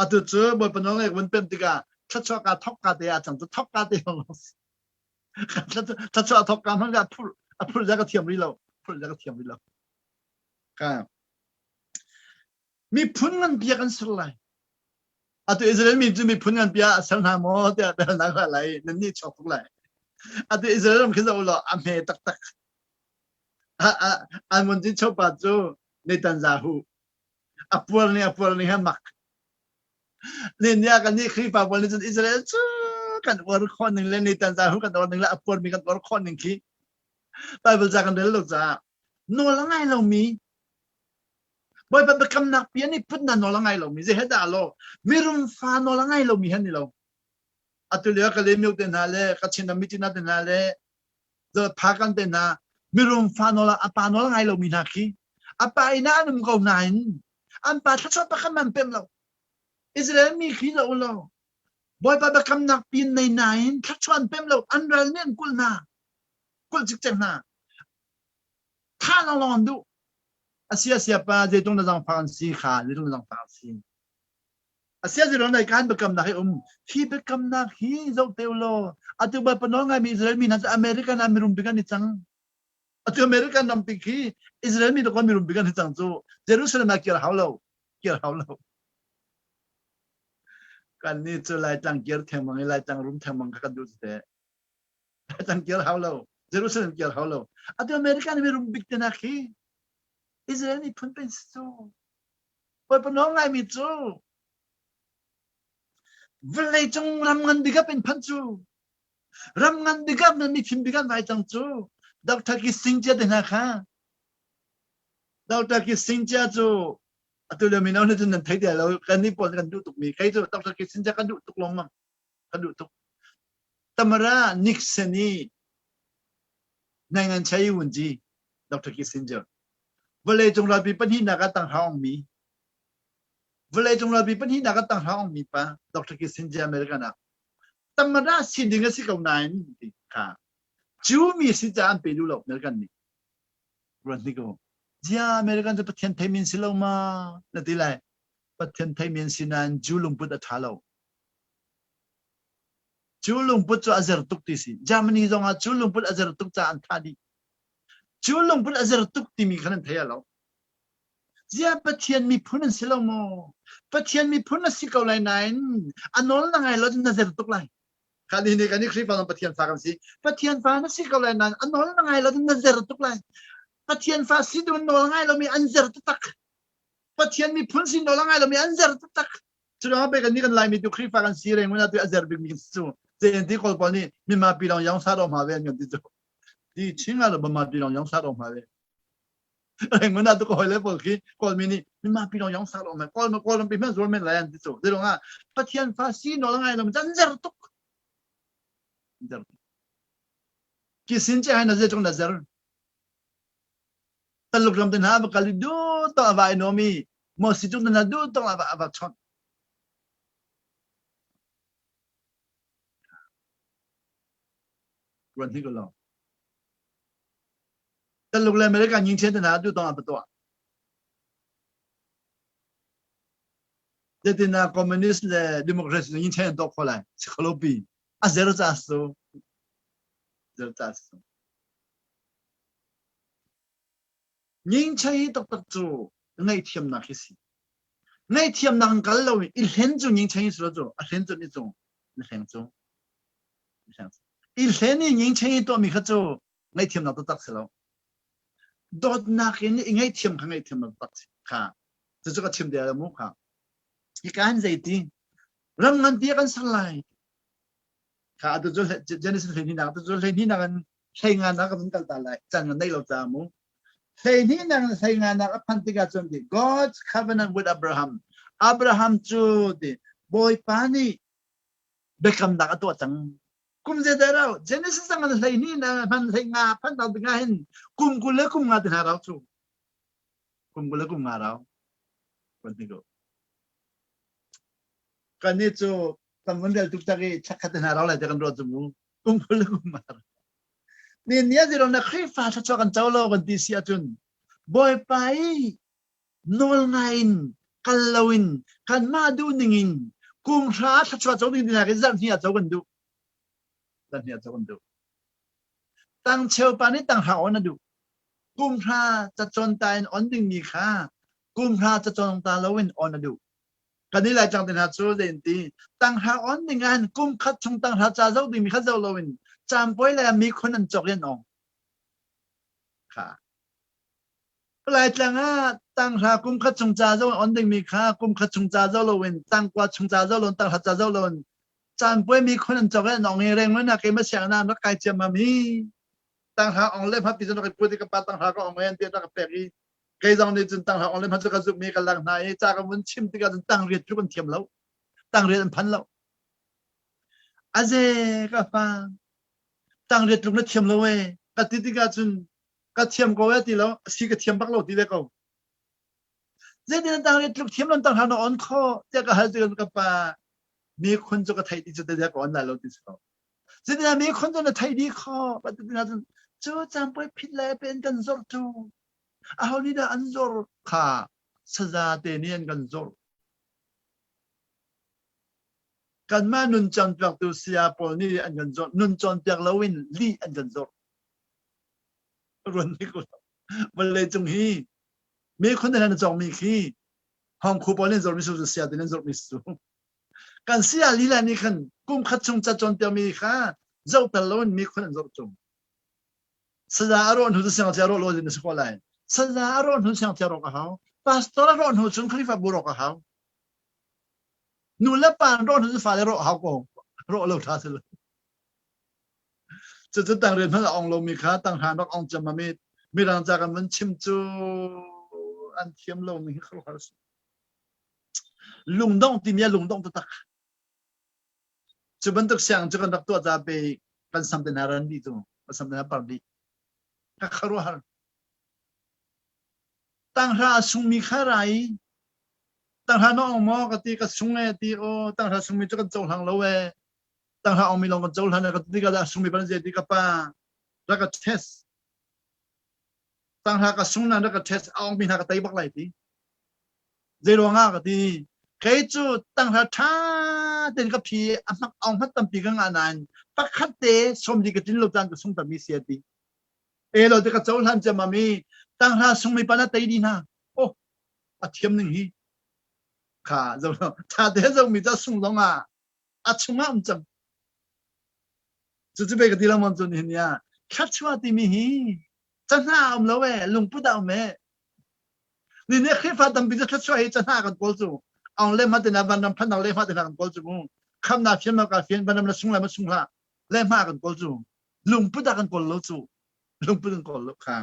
Atu cu Bawipa nawl ngai vun pem tikah thluachuah kaa thok ka te ah cang cu thok ka te lawng thluachuah thok ka hmang a phur a phur za ka thiam rih lo phur za ka thiam rih lo ka miphun ngan bia kan ser lai atu Israel mi cu miphun ngan bia a ser hna maw tiah bel na ka lai nan nih chok tuk lai atu Israel ram khi zoh law a hme taktak an mun cin chopa cu Netanyahu a puar ning a puar ning he mak Nia kan nih Khrihfa pawl nih cun Israel cu kan uar khawh ning le Netanyahu kan uar ning le a puarmi kan uar khawh ning khi Bible ca kan rel lo caah nawl a ngai lomi Bawipa biakamnak pi an i put na nawl a ngai lomi zei he dah lo mirum fa nawl a ngai lomi han ni lo atu lio ka lemio te hna le ka chin ram mitina te hna le phakan te hna mirum fa nawl a pa nawl a ngai lomi hna khi a pa inn ah an um ko nain an pa thluachuah pakhat man pem lo Israel mi khi lo lo Bawipa biakamnak pin nei nain thluachuah an pem lo an ral nih an kulh hna kulh cikcek hna tha lawnglawng an duh asia sia pa zeitung na zangfak an si kha zeitung na zangfak an si asia zero nei kan biakamnak hi um hi biakamnak hi zoh te law atu Bawipa nawl ngaimi Israel mi hna cu American ah mirum bik an i cang Atu American rampi khi Israel mi dawk mirum bik an si cang cu Jerusalem ah kir hau lo kir hau lo. Kan nih cu Laitlang kir thengmang i Laitlang rum thengmang kha kan duh tete. Laitlang kir hau lo. Jerusalem kir hau lo. Atu America nih rum bik te nak hi Israel miphun pen si cu. Bawipa nawl ngaimi cu vawlei cung ram ngan bik ah pen phan cu. Ram ngan bik ah nan mifim bik ah vai cang cu. Dr. Kissinger te hna kha. Dr. Kissinger cu atu lio mino nih cun nan thei ti lo kan nih pawl kan duh tuk mi kei cu Dr. Kissinger kan duh tuk lawng kan duh tuk. Tamara Nixon i Nangan Chai Wunji Dr. Kissinger vawlei cung ralpi pahnihnak ah tanghra mi vawlei cung ralpi pahnihnak ah tanghra mi pa Dr. Kissinger American ah Tamara sin ding a si ko nain ti kha Jew mi si ca an pe duh lo American nih ruat ni ko zia American cu Pathian theimin si lo ma na ti lai Pathian theimin si nain Jew lungput a ṭha lo Cu lungput cu a zer tuk ti si. Germany zong ah cu lungput a zer tuk caah an thah dih. Cu lungput a zer tuk timi kha nan thei lo. Zia Pathian miphun an si lo maw? Pathian miphun a si ko lai nain a nawl na ngai lo na zer tuk lai. Kan ni kan ni Khrihfa zong Pathian fa kan si. Pathian fa na si ko lai nain a nawl na ngai lo na zer tuk lai. Pathian fa si ding nawl ngai lomi an zer taktak. Pathian miphun si nawl ngai lomi an zer taktak. Curuangah pei kan nih kan Laimi tu Khrihfa kan si reng tu a zer bikmi kan si cu. Zein ti kawl pawl nih mima pi long yong sa ro ma ve an kan ti cu. Ti chinga lo bama pi long yong sa ro ma ve. Reng na tu ko hoi le pawl khi kawl mi nih mima pi long yong sa ro ma kawl ma kawl pi ma zuar men lai an ti cu. Zeirong ah Pathian fa si nawl ngai lo chan zer tuk. Zer. Kisin che hai na ze chung na zer. Taluk ram te hna va kal i du to va i nomi Maw si cu na duh tuk a va a va chawnh. Ruan hi ko lo. Taluk le America nying chen te hna duh tong a va tuah. Zetin ah communist le democracy nying chen an tuah kho lai. Si kho lo pi. A zer ca su. Zer ca su. Ngingchei taktak cu ngaihthiamnak hi si. Ngaihthiamnak in kal lo i i hlen cu ngingchei si lo cu a hlen cu ni cu na hleng cu. I hlen i ngingchei tuahmi kha cu ngaihthiamnak taktak si lo. Dawtnak in i ngaihthiam kha ngaihthiamnak taktak si kha. Cucu ka chim dea mu kha. Hika hin zeiti ram nganpi ah kan ser lai. Kha atu cu Genesis 12 nak atu cu 12 nak in 15 nak ka vun kal ta lai. Caan kan nei lo caah mu. Hleihnih nak hleinga nak a phanh tikah cun ti God's covenant with Abraham. Abraham cu ti Bawipa nih biakamnak a tuah cang. Kum zeidah rau Genesis ang 12 na hman hleinga phanh tak tikah hin kum 20 le kum nga ti hna rau cu. Kum 20 le kum nga rau. Kan ti ko. Kan nih cu kan vun rel tuk tak i chakhat te hna rau lai te kan ruat cu mu. Kum 20 le kum nga rau. Ni ni a na Khrihfa thluachuah kan co lo kan ti si ahcun Bawipa i nawl ngai in kal loin kanmah duh ning in kum hra thluachuah co ding tinak in zarh hnih ah co kan duh. Zarh hnih ah co kan duh. Tang cheu pa nih tang hra on a duh. Kum hra cacawn ta in on dingmi kha kum hra cacawn ta loin on a duh. Kan i Laitlang te hna cu zei an ti tanghra on ding ah hin kum khat chung tanghra ca zoh dingmi kha zoh loin caanpuai le mi khun an cawk i an ong. Kha. Laitlang ah tanghra kum khat chung ca zoh on dingmi kha kum khat chung ca zoh loin tangkua chung ca zoh loin tanghra ca zoh loin caanpuai mi khun an cawk i an ong i rengmang na keimah sianginn ah an rak kai ciammam hi tanghra ong le hmapi cun rak i put i ka pa tanghra ka ong i an ti rak ka pek i Kei zong nih cun tanghra ong le hmanh cu ka zumh i ka lak hna i ca ka vun chim tikah cun tangriat tluk an thiam lo. Tangriat an phan lo. Aze ka fa tangriat tluk na thiam lo e ka ti tikah cun ka thiam ko e ti lo si ka thiam bak lo ti ve ko. Zeitin tangriat tluk thiam lo tanghra na on kho tiah ka hal tikah ka pa mi khun cu ka theih ti cu te ka on lai lo ti si ko. Zeitin mi khun cu na theih dih kho ka ti tikah cun cu cangpui phit le pen kan zor cu Aho nih dah an zor kha saza te nih an kan zor. Kanmah nun cawnpiaktu saya pawl nih an kan zor. Nun cawnpiak loin lih an kan zor. Ruan nih ko vawlei cung hi mi khun na cawngmi khi hong khu pawl nih zormi su saya te nih zormi su. Kan saya lila nih khan kum khat chung ca cawnpiakmi kha zohter loin mi khun an zoh chung. Saza a rawh hnu cu siangngakchia rawh lo ding a si ko lai. Saza a rawh hnu siangngakchia rawk a hau. Pastor a rawh hnu cun Khrihfabu rawk a hau. Nu le pa an rawh hnu cu fale rawh hau ko. Rawh lo ṭha si lo. Cucu tangrian hmanh a ong lomi kha tanghra rak ong ciammam i mirang ca kan van chim cu an thiam lomi hi khuaruahhar a si. Lungdongh timi a lungdongh taktak. Cu bantuk siang cu kan rak tuah ca pe kan sam te hna ran dih cu kan sam te hna par dih. Ka khuaruahhar. Tanghra a sungmi kha ra i tanghra na ong maw ka ti ka sung e ti aw tanghra sungmi cu kan cohlang lo e tanghra ongmi lawng kan cohlan e ka ti ka sungmi pan zei ti ka pa rak ka test tanghra ka sung nan rak ka test a ongmi hna ka tei bak lai ti Zei ruangah ka ti? Kei cu tanghra ṭha tein ka phi a hmak aung hmat tampi ka ngah nain pakhat te sawmli ka tlin lo caan ka sung tami si a ti. E lo te ka cohlan ciammam i tanghra sungmi pa na tei dih hna. Oh, a thiam ning hi. Kha zo lo ṭha te zomi ca sung zong ah a chungah um cang. Cucu be ka ti lo mon cun hin ya thluachuah timi hi cahna a um lo e lungput a um e Ni nih Khrihfa tampi cu thluachuah hi cahna kan kawl cu ong le ma tina vanram phannak le hma tina kan kawl cu mu khamna fian ma ka fian vanram la sung la ma sung hlah le hma kan kawl cu lungput ah kan kawl lo cu lungput kan kawl lo kha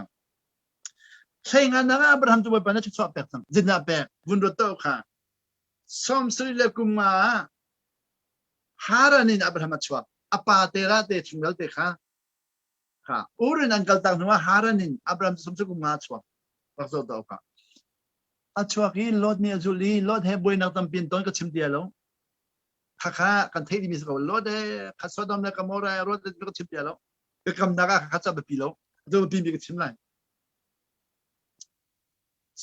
hlei nga nang Abraham cu Bawipa na thluachuah pek cang zinah pek vun ruat to kha som sari le kum nga ah Haran in Abraham a chuak a pa te ra te chung vialte kha kha Ur in an kaltak hnuah Haran in Abraham cu sum kum nga a chuak rak zoh to kha a chuak i Lot nih a zulh i Lot he buainak tampi an ton ka chim ti lo kha kha kan theih dimi si ko Lot he kha Sodom le Gomorrah he Lot ka chim ti lo biakamnak ah kha ca biapi lo atu biapi mi ka chim lai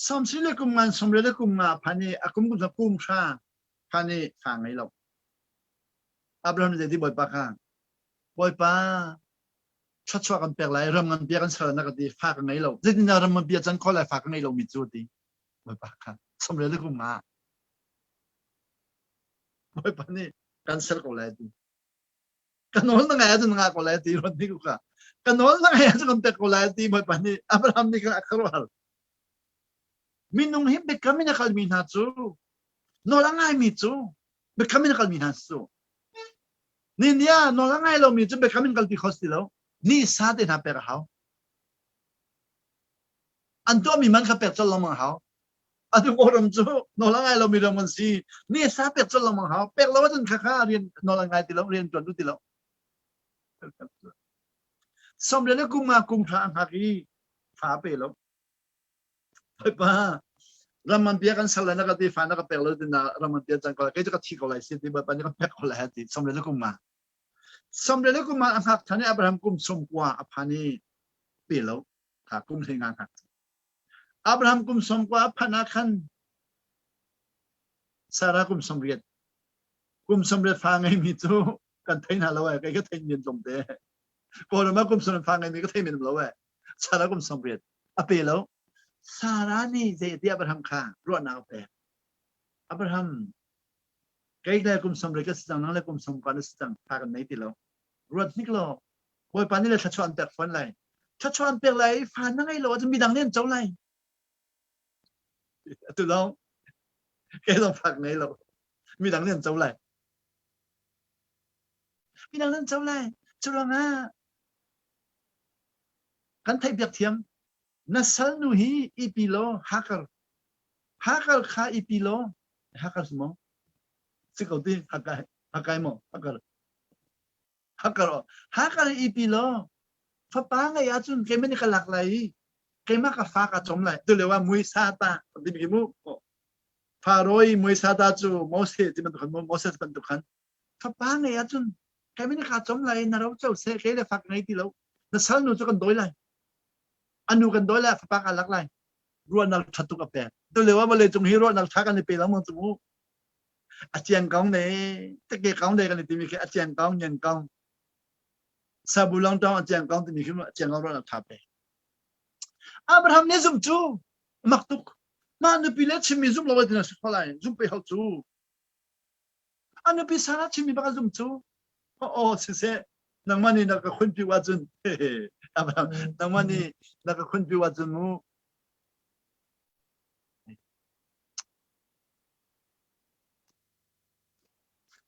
Samsi le kum ngan somre le kum nga phan i a kum kum kum hra phan i fa ngei lo Abraham nih zei Bawipa kha Bawipa thluachuah kan pek lai ram ngan bia kan ser na ka ti fa ka ngei lo zeitindah ram ngan bia can kho lai fa ka ngei lomi cu ti Bawipa kha somre le kum nga Bawipa nih kan ser ko lai ti ka nawl na ngai ahcun nga ko lai ti ron ni ku ka ka nawl na ngai ahcun kan pek ko lai ti Bawipa nih Abraham nih khan a khuaruahhar minung hi biakam in a kalmi hna cu nawl a ngaimi cu biakam in a kalmi hna cu Ni ni ah nawl a ngai lomi cu biakam in kalpi kho si lo. Ni sa te hna pek a hau. An tuahmi man kha pek colh lengmang a hau. Atu Kawlram cu nawl a ngai lomi ram kan si. Ni sa pek colh lengmang a hau. Pek lo ahcun kha kha rian nawl a ngai ti lo, rian ṭuan duh ti lo. Somre le kum nga kum hra a hngak i fa a pe lo. Bawipa, ram man bia kan sal lai na ka ti fa na ka pek lo tin na ram man bia cang ko lai kei cu ka thi ko lai si ti Bawipa nih kan pek ko lai ti somre le kum nga somre le kum nga a hngak than i Abraham kum sum kua a phan i pe lo kha kum hlei nga hngak Abraham kum som kua a phanh ah khan Sarah kum som riat kum som riat fa ngeimi cu kan thei hna lo ai kei ka thei men tlawm te Kawlram ah kum som fa ngeimi ka thei men lo ai Sarah kum som riat a pe lo. Sarah nih zei ti Abraham kha ruahnak a pek. Abraham, kei le kum som riat ka si cang, nang le kum som kwa na si cang, fa kan nei ti lo. Ruat hnik law, Bawipa nih le thluachuah an pek fawn lai. Thluachuah an pek lai i fa na ngei lo ahcun midang nih an co lai. Atu lo, kei zong fa ka ngei lo. Midang nih an co lai. Midang nih an co lai. Cu ruangah Kan theihpiak thiam. Na salnu hi ipi law Hagar. Hagar kha ipi law Hagar si maw? Si ko ti Hagar Hagar maw? Hagar. Hagar Hagar hi ipi law fapa ngei ahcun keimah nih ka lak lai i keimah ka fa ka cawm lai. Tu lio ah muisa ta ti mi mu. Faro i muisa ta cu Moses ti bantuk khan Moses bantuk khan fapa ngei ahcun keimah nih kaa cawm lai na ro co seh kei le fa ka ngei ti lo na salnu cu kan dawi lai a nu kan dawi lai fapa kaa lak lai ruahnak ṭha tuk a pek tu lio ah vawlei cung hi ruahnak ṭha kan i pe lengmang cu mu a ciang kong ne teke kong ne kan i timi khi a ciang kong nyen kong sabu long tong a ciang kong timi khi a ciang kong ruahnak ṭha pe Abraham nih zum cu mak tuk mah nupi le chimmi zum lo ti na si kho lai zum pe ho cu. A nupi Sarah chimmi bak a zum cu. Oh, siseh, nangmah nih na ka khunpi ahcun, Abraham, nangmah nih na ka khunpi ahcun mu.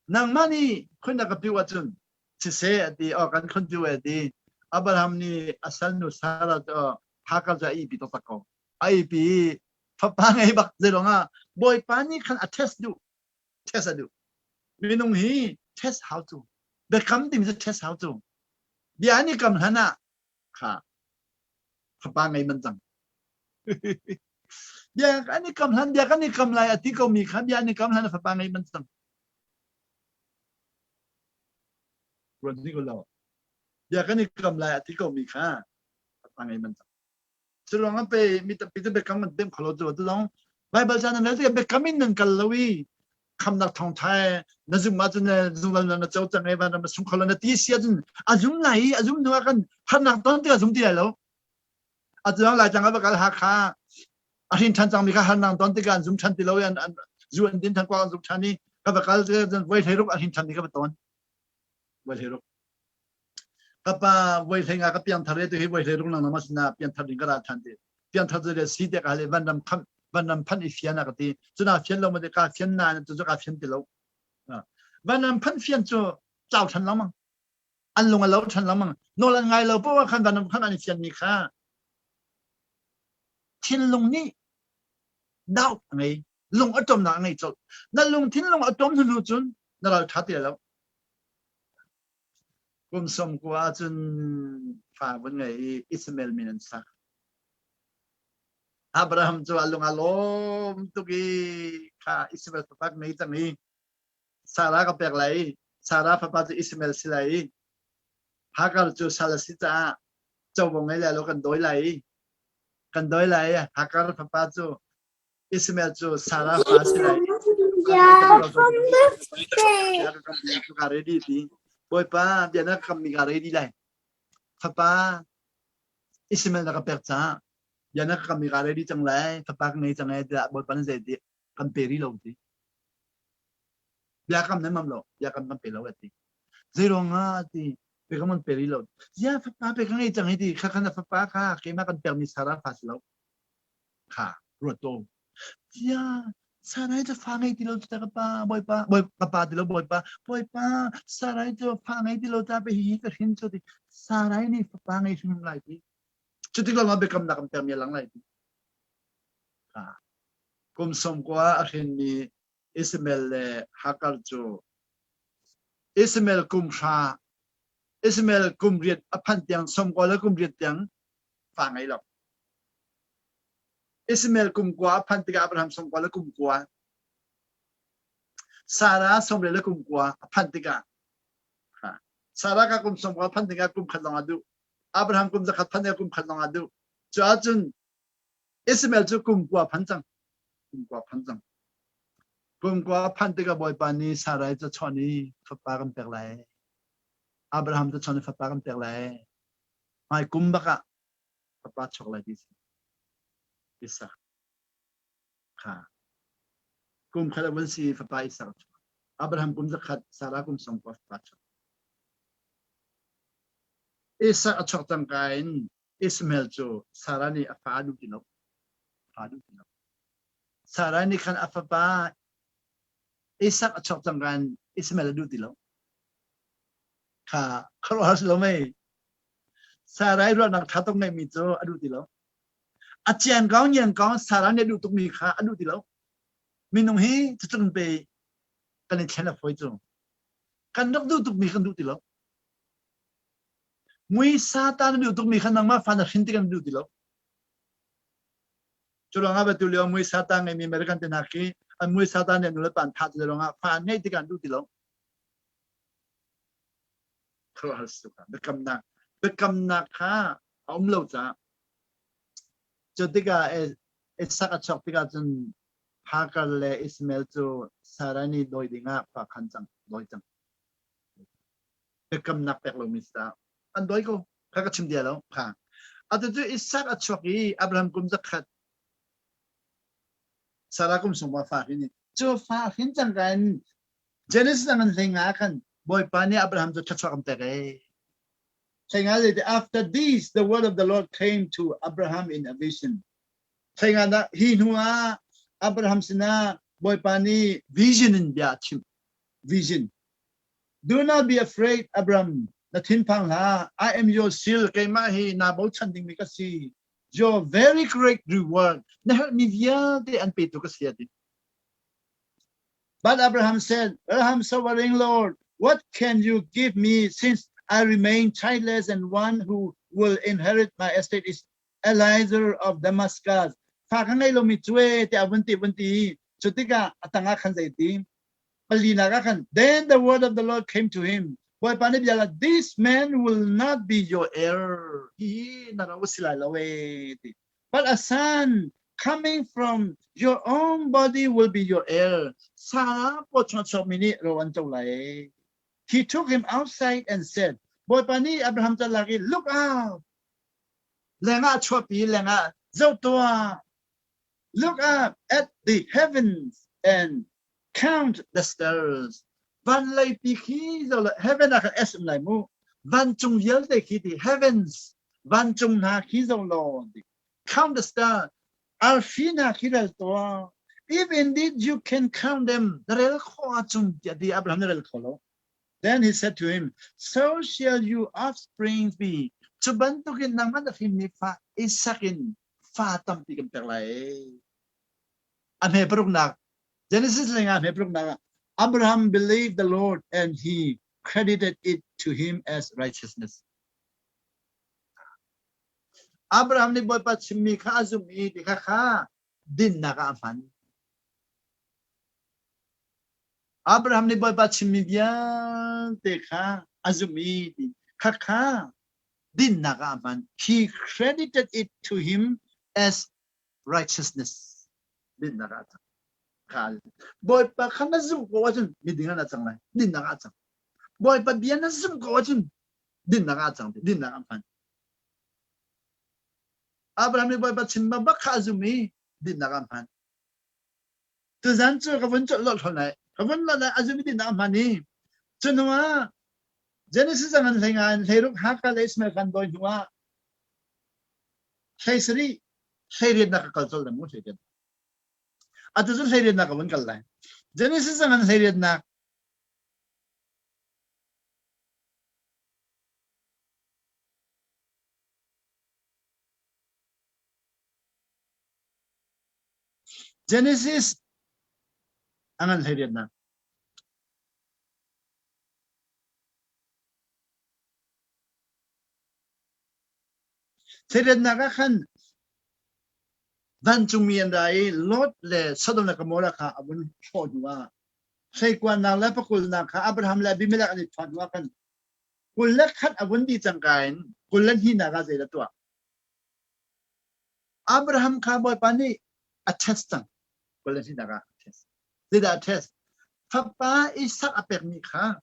Nangmah nih khun na ka piu ahcun, siseh, a ti, oh, kan khun piu a ti. Abraham nih a salnu Sarah cu Hagar cu a ihpi taktak ko. A ihpi i fapa ngei bak zeilong ah Bawipa nih khan a test duh. Test a duh. Minung hi test hau cu. Biakam timi cu test hau cu. Bia an i kam hlan ah kha fapa ngei man cang. Bia an i kam hlan bia kan i kam lai a ti ko mi kha bia an i kam hlan fapa ngei man cang. Ruan ni ko lo. Bia kan i kam lai a ti ko mi kha fapa ngei man cang. Cu ruangah pe mi tampi cu biakam kan pem kho lo cu tu zong Bible ca nan rel tikah biakam in nan kal lo i khamnak thawngṭha na zum ahcun zungzal na co cang i vanram na sung kho lo na ti si ahcun a zum lai i a zum hnu ah kan harnak ton tikah zum ti lai lo. Atu zong Laitlang ah va kal Hakha a hrin ṭhan cangmi kha harnak ton tikah an zum ṭhan ti lo i an zu an din ṭhan kuak an zuk ṭhan i ka va kal voi 16 a hrin ṭhan i ka va ton. Voi 16. Ka pa voi hlei nga ka piangthar e tu hi voi hlei rung lang nama sinah piangthar ding ka ra ṭhan ti. Piangthar cu le si te ka hal i vanram kham vanram phanh i fian a ka ti. Cuna fian lo ma te ka fian na cu cu ka fian ti lo. Vanram phanh fian cu cau ṭhan lengmang. An lung a lo ṭhan lengmang. Nawl an ngai lo poah khan vanram phanh an i fian mi kha thinlung nih doubt a ngei. Lung a ṭomnak a ngei colh. Na lung thinlung a ṭom hnu cun na ral ṭha ti lo. Kum 90 ahcun fa vun ngei i Ishmael min an sak. Abraham cu a lung a lawm tuk i kha Ishmael fapa ka ngei cang i Sarah ka pek lai i Sarah fapa cu Ishmael si lai i Hagar cu sal a si caah covo ngei lai lo kan dawi lai i kan dawi lai i Hagar fapa cu Ishmael cu Sarah fa si lai. Ka ready ti. Bawipa bia na kam mi ka ready lai. Fapa Ishmael na ka pek caah bia na ka kam mi ka ready cang lai. Fapa ka ngei cang ai tiah Bawipa na zei ti kan pe ri lo ti. Bia kam nan mam lo. Bia kam kan pe lo ti. Zei ruangah ti pe kan pe ri lo. Zia fapa pe ka ngei cang hi ti. Kha khan fapa kha keimah kan pek mi Sarah fa si lo. Kha ruat ko. Tia Sarai cu fa ngei ti lo cu ka pa bawipa bawi ka pa ti lo bawipa bawipa Sarai cu fa ngei ti lo ta pe hi ka hrin cu ti Sarai nih fapa ngei hrim lai ti cu tik lawng ah biakamnak kan pek mi a lang lai ti kha kum 90 a hrinmi Ishmael le Hagar cu Ishmael kum hra Ishmael kum riat a phanh tiang 90 le kum riat tiang fa ngei lo Ishmael kum kua a phanh tikah Abraham 90 le kum kua, Sarah 90 le kum kua a phanh tikah Sarah ka kum 90 a phanh tikah kum khat lawng a duh. Abraham kum 100 phanh tikah kum khat lawng a duh. Cu ahcun Ishmael cu kum kua phan cang. Kum kua phan cang. Kum kua phanh tikah Bawipa nih Sarai cu chawn i fapa kan pek lai. Abraham cu chawn i fapa kan pek lai. Hmai kum bak ah fapa chuak lai ti si. Isak kha kum khat a vun si fapa Isak a chuak. Abraham kum 100, Sarah kum 90 fapa chuak. Isak a chuak cangka in Ishmael cu Sarah nih a fa a duh ti lo. Fa duh ti lo. Sarah nih khan a fapa Isak a chuak cangka in Ishmael a duh ti lo. Kha khuaruahhar si lo mei? Sarai ruahnak ṭha tuk ngeihmi cu a duh ti lo. A ciang ko ngiang ko Sarah nih a duh tukmi kha a duh ti lo. Minung hi cucun pe kan i thlen a fawi cu. Kan rak duh tukmi kan duh ti lo. Mui Satan a duh tukmi kha nangmah fa na hrin ti kan duh ti lo. Cu ruangah batu lio mui Satan ngeimi American te hna khi an mui Satan nih nu le pa an thah ti ruangah fa an ngeih tik an duh ti lo. Khuaruahhar si tuk biakamnak biakamnak kha a um lo caah cu tikah Isak a chuak tikah cun Hagar le Ishmael cu Sarah nih dawi dingah khua khan cang dawi cang biakamnak pek lomi si an dawi ko kha ka chim dia lo kha atu cu Isak a chuak i Abraham kum 100 Sarah kum sung fa hrin cu fa hrin cang ka in. Genesis a ngan hlei nga khan Bawipa nih Abraham cu thluachuah kan pek ee. Hlei nga zei after this the word of the Lord came to Abraham in a vision. Hlei nga dah hi hnu ah Abraham sinah Bawipa nih vision in bia a chimh. Vision. Do not be afraid, Abram. Na thinphang hlah. I am your shield. Keimah hi naa bochan dingmi ka si. Your very great reward. Na herhmi vialte an petu ka si a ti. But Abraham said, Abraham, sovereign Lord, what can you give me since I remain childless and one who will inherit my estate is Eliezer of Damascus? Fa ka ngei lomi cue tiah vun ti vun ti. Cu tikah a tangah khan zei ti? Palinak ah khan, then the word of the Lord came to him. Bawipa nih bia this man will not be your heir. Hi na ro si lai lo e ti. But a son coming from your own body will be your heir. Sarah paw chung chuakmi nih ro an co lai. He took him outside and said, Bawipa nih Abraham ca lak i look out. Lengah chuahpi lengah zoh tuah. Look up at the heavens and count the stars. Van lei pi khi zo heaven ah khan S um lai mu. Vancung vialte khi ti heavens vancung hna khi zo law ti. Count the star. Arfi hna khi rel tuah. If indeed you can count them, na rel khawh ahcun tiah ti Abraham na rel kho lo. Then he said to him, So shall you offspring be. Cu bantukin nangmah na hrinmi fa Isak in fa tampi kan pek lai. A hme paruknak Genesis lengah hme paruknak ah Abraham believed the Lord and he credited it to him as righteousness. Abraham nih Bawipa chimmi kha a zumh i ti kha kha dinnak ah a hman. Abraham nih Bawipa chimmi vialte kha a zumh i ti kha kha dinnak ah a hman. He credited it to him as righteousness. Dinnak ah a cang. Kha Bawipa kha na zumh ko ahcun miding ah na cang lai. Dinnak ah a cang. Bawipa bia na zumh ko ahcun dinnak ah a cang. Dinnak ah a hman. Abraham nih Bawipa chim bak kha a zum i dinnak ah a hman. Tuzan cu ka vun colh lawh lai. Ka vun lawh lai a zum i dinnak a hman i cu hnu ah Genesis a ngan hlei nga in hleiruk Hagar le Ishmael kan dawi hnu ah hlei sarih hleiriatnak ka kal colh le mu hleiriat. Atu cu hleiriatnak ka vun kal lai. Genesis a ngan hleiriatnak Genesis a ngan hleiriatnak. Hleiriatnak ah khan vancungmi an ra i Lot le Sodom le Gomorrah kha a vun hrawh hnu ah hleikuannak le pakulnak kha Abraham le Abimelech an i thuat hnu ah khan 21 a vun dih cangka in 22nak ah zeidah tuah? Abraham kha Bawipa nih a test cang. 22nak ah a test. Zeidah a test? Fapa Isak a pekmi kha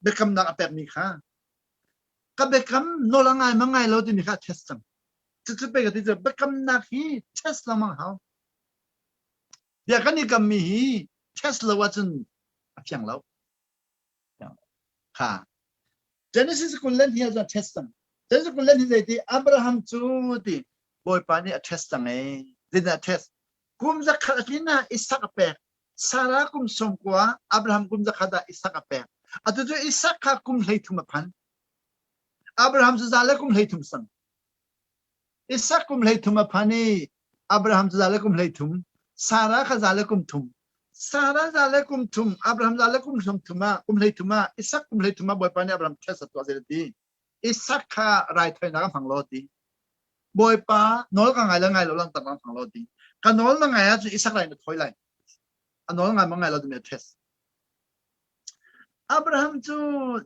biakamnak a pekmi kha ka biakam nawl a ngai ma ngai lo timi kha a test cang. Cucu pei ka ti cu biakamnak hi test lengmang hau. Bia kan i kammi hi test lo ahcun a fiang lo. Kha Genesis 22 cu a test cang. Genesis 22 zei ti Abraham cu ti Bawipa nih a test cang ee. Zeidah a test? Kum zakhat a tlin ah Isak a pek. Sarah kum 90 Abraham kum zakhat ah Isak a pek. Atu cu Isak kha kum 33 a phan. Abraham cu za le kum 33 sang. Isak kum 33 a phan i Abraham cu za le kum 33, Sarah kha za le kum thum. Sarah za le kum thum, Abraham za le kum thum ah, kum 33 ah, Isak kum 33 ah Bawipa nih Abraham test a tuah zei ti. Isak kha raithawinak a hmang lo ti. Bawipa nawl ka ngai le ngai lo langter na hmang lo ti. Ka nawl na ngai ahcun Isak rai na thawi lai. A nawl ngai ma ngai lo timi a test. Abraham cu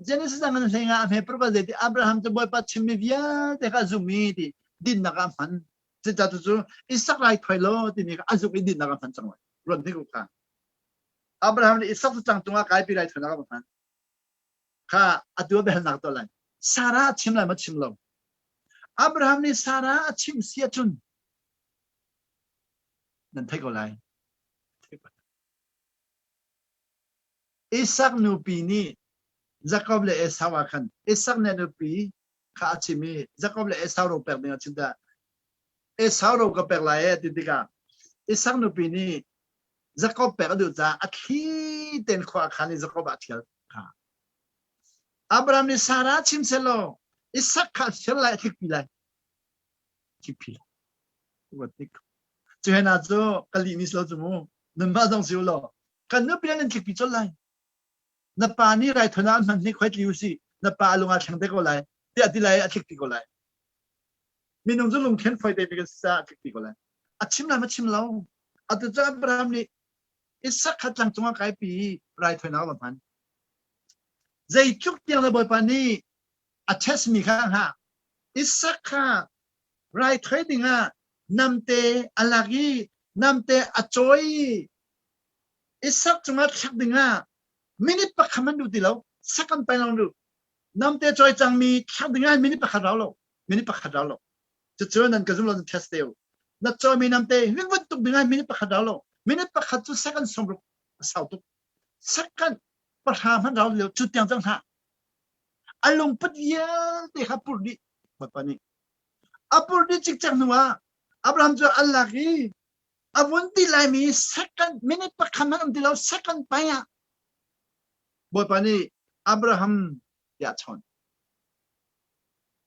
Genesis ah ngan hlei nga a hme parva zei ti Abraham cu Bawipa chimmi vialte kha a zum i ti dinnak ah a hman. Cucaah cu Isak rai thawi law timi kha a zumh i dinnak ah a hman cang lai. Ruat hnik u kha. Abraham nih Isak cu tlang cungah kaipi rai thawinak ah a hman. Kha atu a biahalnak tuah lai. Sarah a chim lai maw chim lo? Abraham nih Sarah a chimh si ahcun nan theih ko lai. Isak nupi nih Jakob le Esau ah khan Isak nih a nupi kha a chim i Jakob le Esau ro pek ding a chim tikah Esau ro ka pek lai e ti tikah Isak nupi nih Jakob pek a duh caah a thli tein khua a khan i Jakob ah a ṭhial kha. Abraham nih Sarah chim sehlaw Isak kha a ṭhial lai a thlikpi lai. Thlikpi lai. Cu hna cu ka lih mi si lo cu mu. Nanmah zong si u law kan nupi nan thlikpi colh lai. Na pa nih raithawinak an hman hi khoi tli u sih. Na pa a lung aa thleng te ko lai. Tiah ti lai a thlikpi ko lai. Minung cu lungthlen foi te mi kan si caah a thlikpi ko lai. A chim lai ma chim lo. Atu cu Abraham nih Isak kha tlang cungah kaipi i raithawinak a va hman. Zeitluk tiang le Bawipa nih a test mi kha hngah. Isak kha raithawi dingah namte a lak i namte a cawi i Isak cungah thlak dingah minute pakhat hmanh duh ti lo. Second pai long duh. Namte cawi cangmi thlak dingah minute pakhat rau lo. Minute pakhat rau lo. Cucu nan ka zum lo nan test te u. Na cawimi namte ringvut tuk dingah minute pakhat rau lo. Minute pakhat cu second 60 a sau tuk. Second pahra hmanh rau lio cu tiang cang hlah. A lungput vialte kha pur dih Bawipa nih. A pur dih cikcek hnu ah Abraham cu an lak i a vun ti laimi second minute pakhat hmanh um ti lo second pai ah Bawipa nih Abraham tiah a chawnh.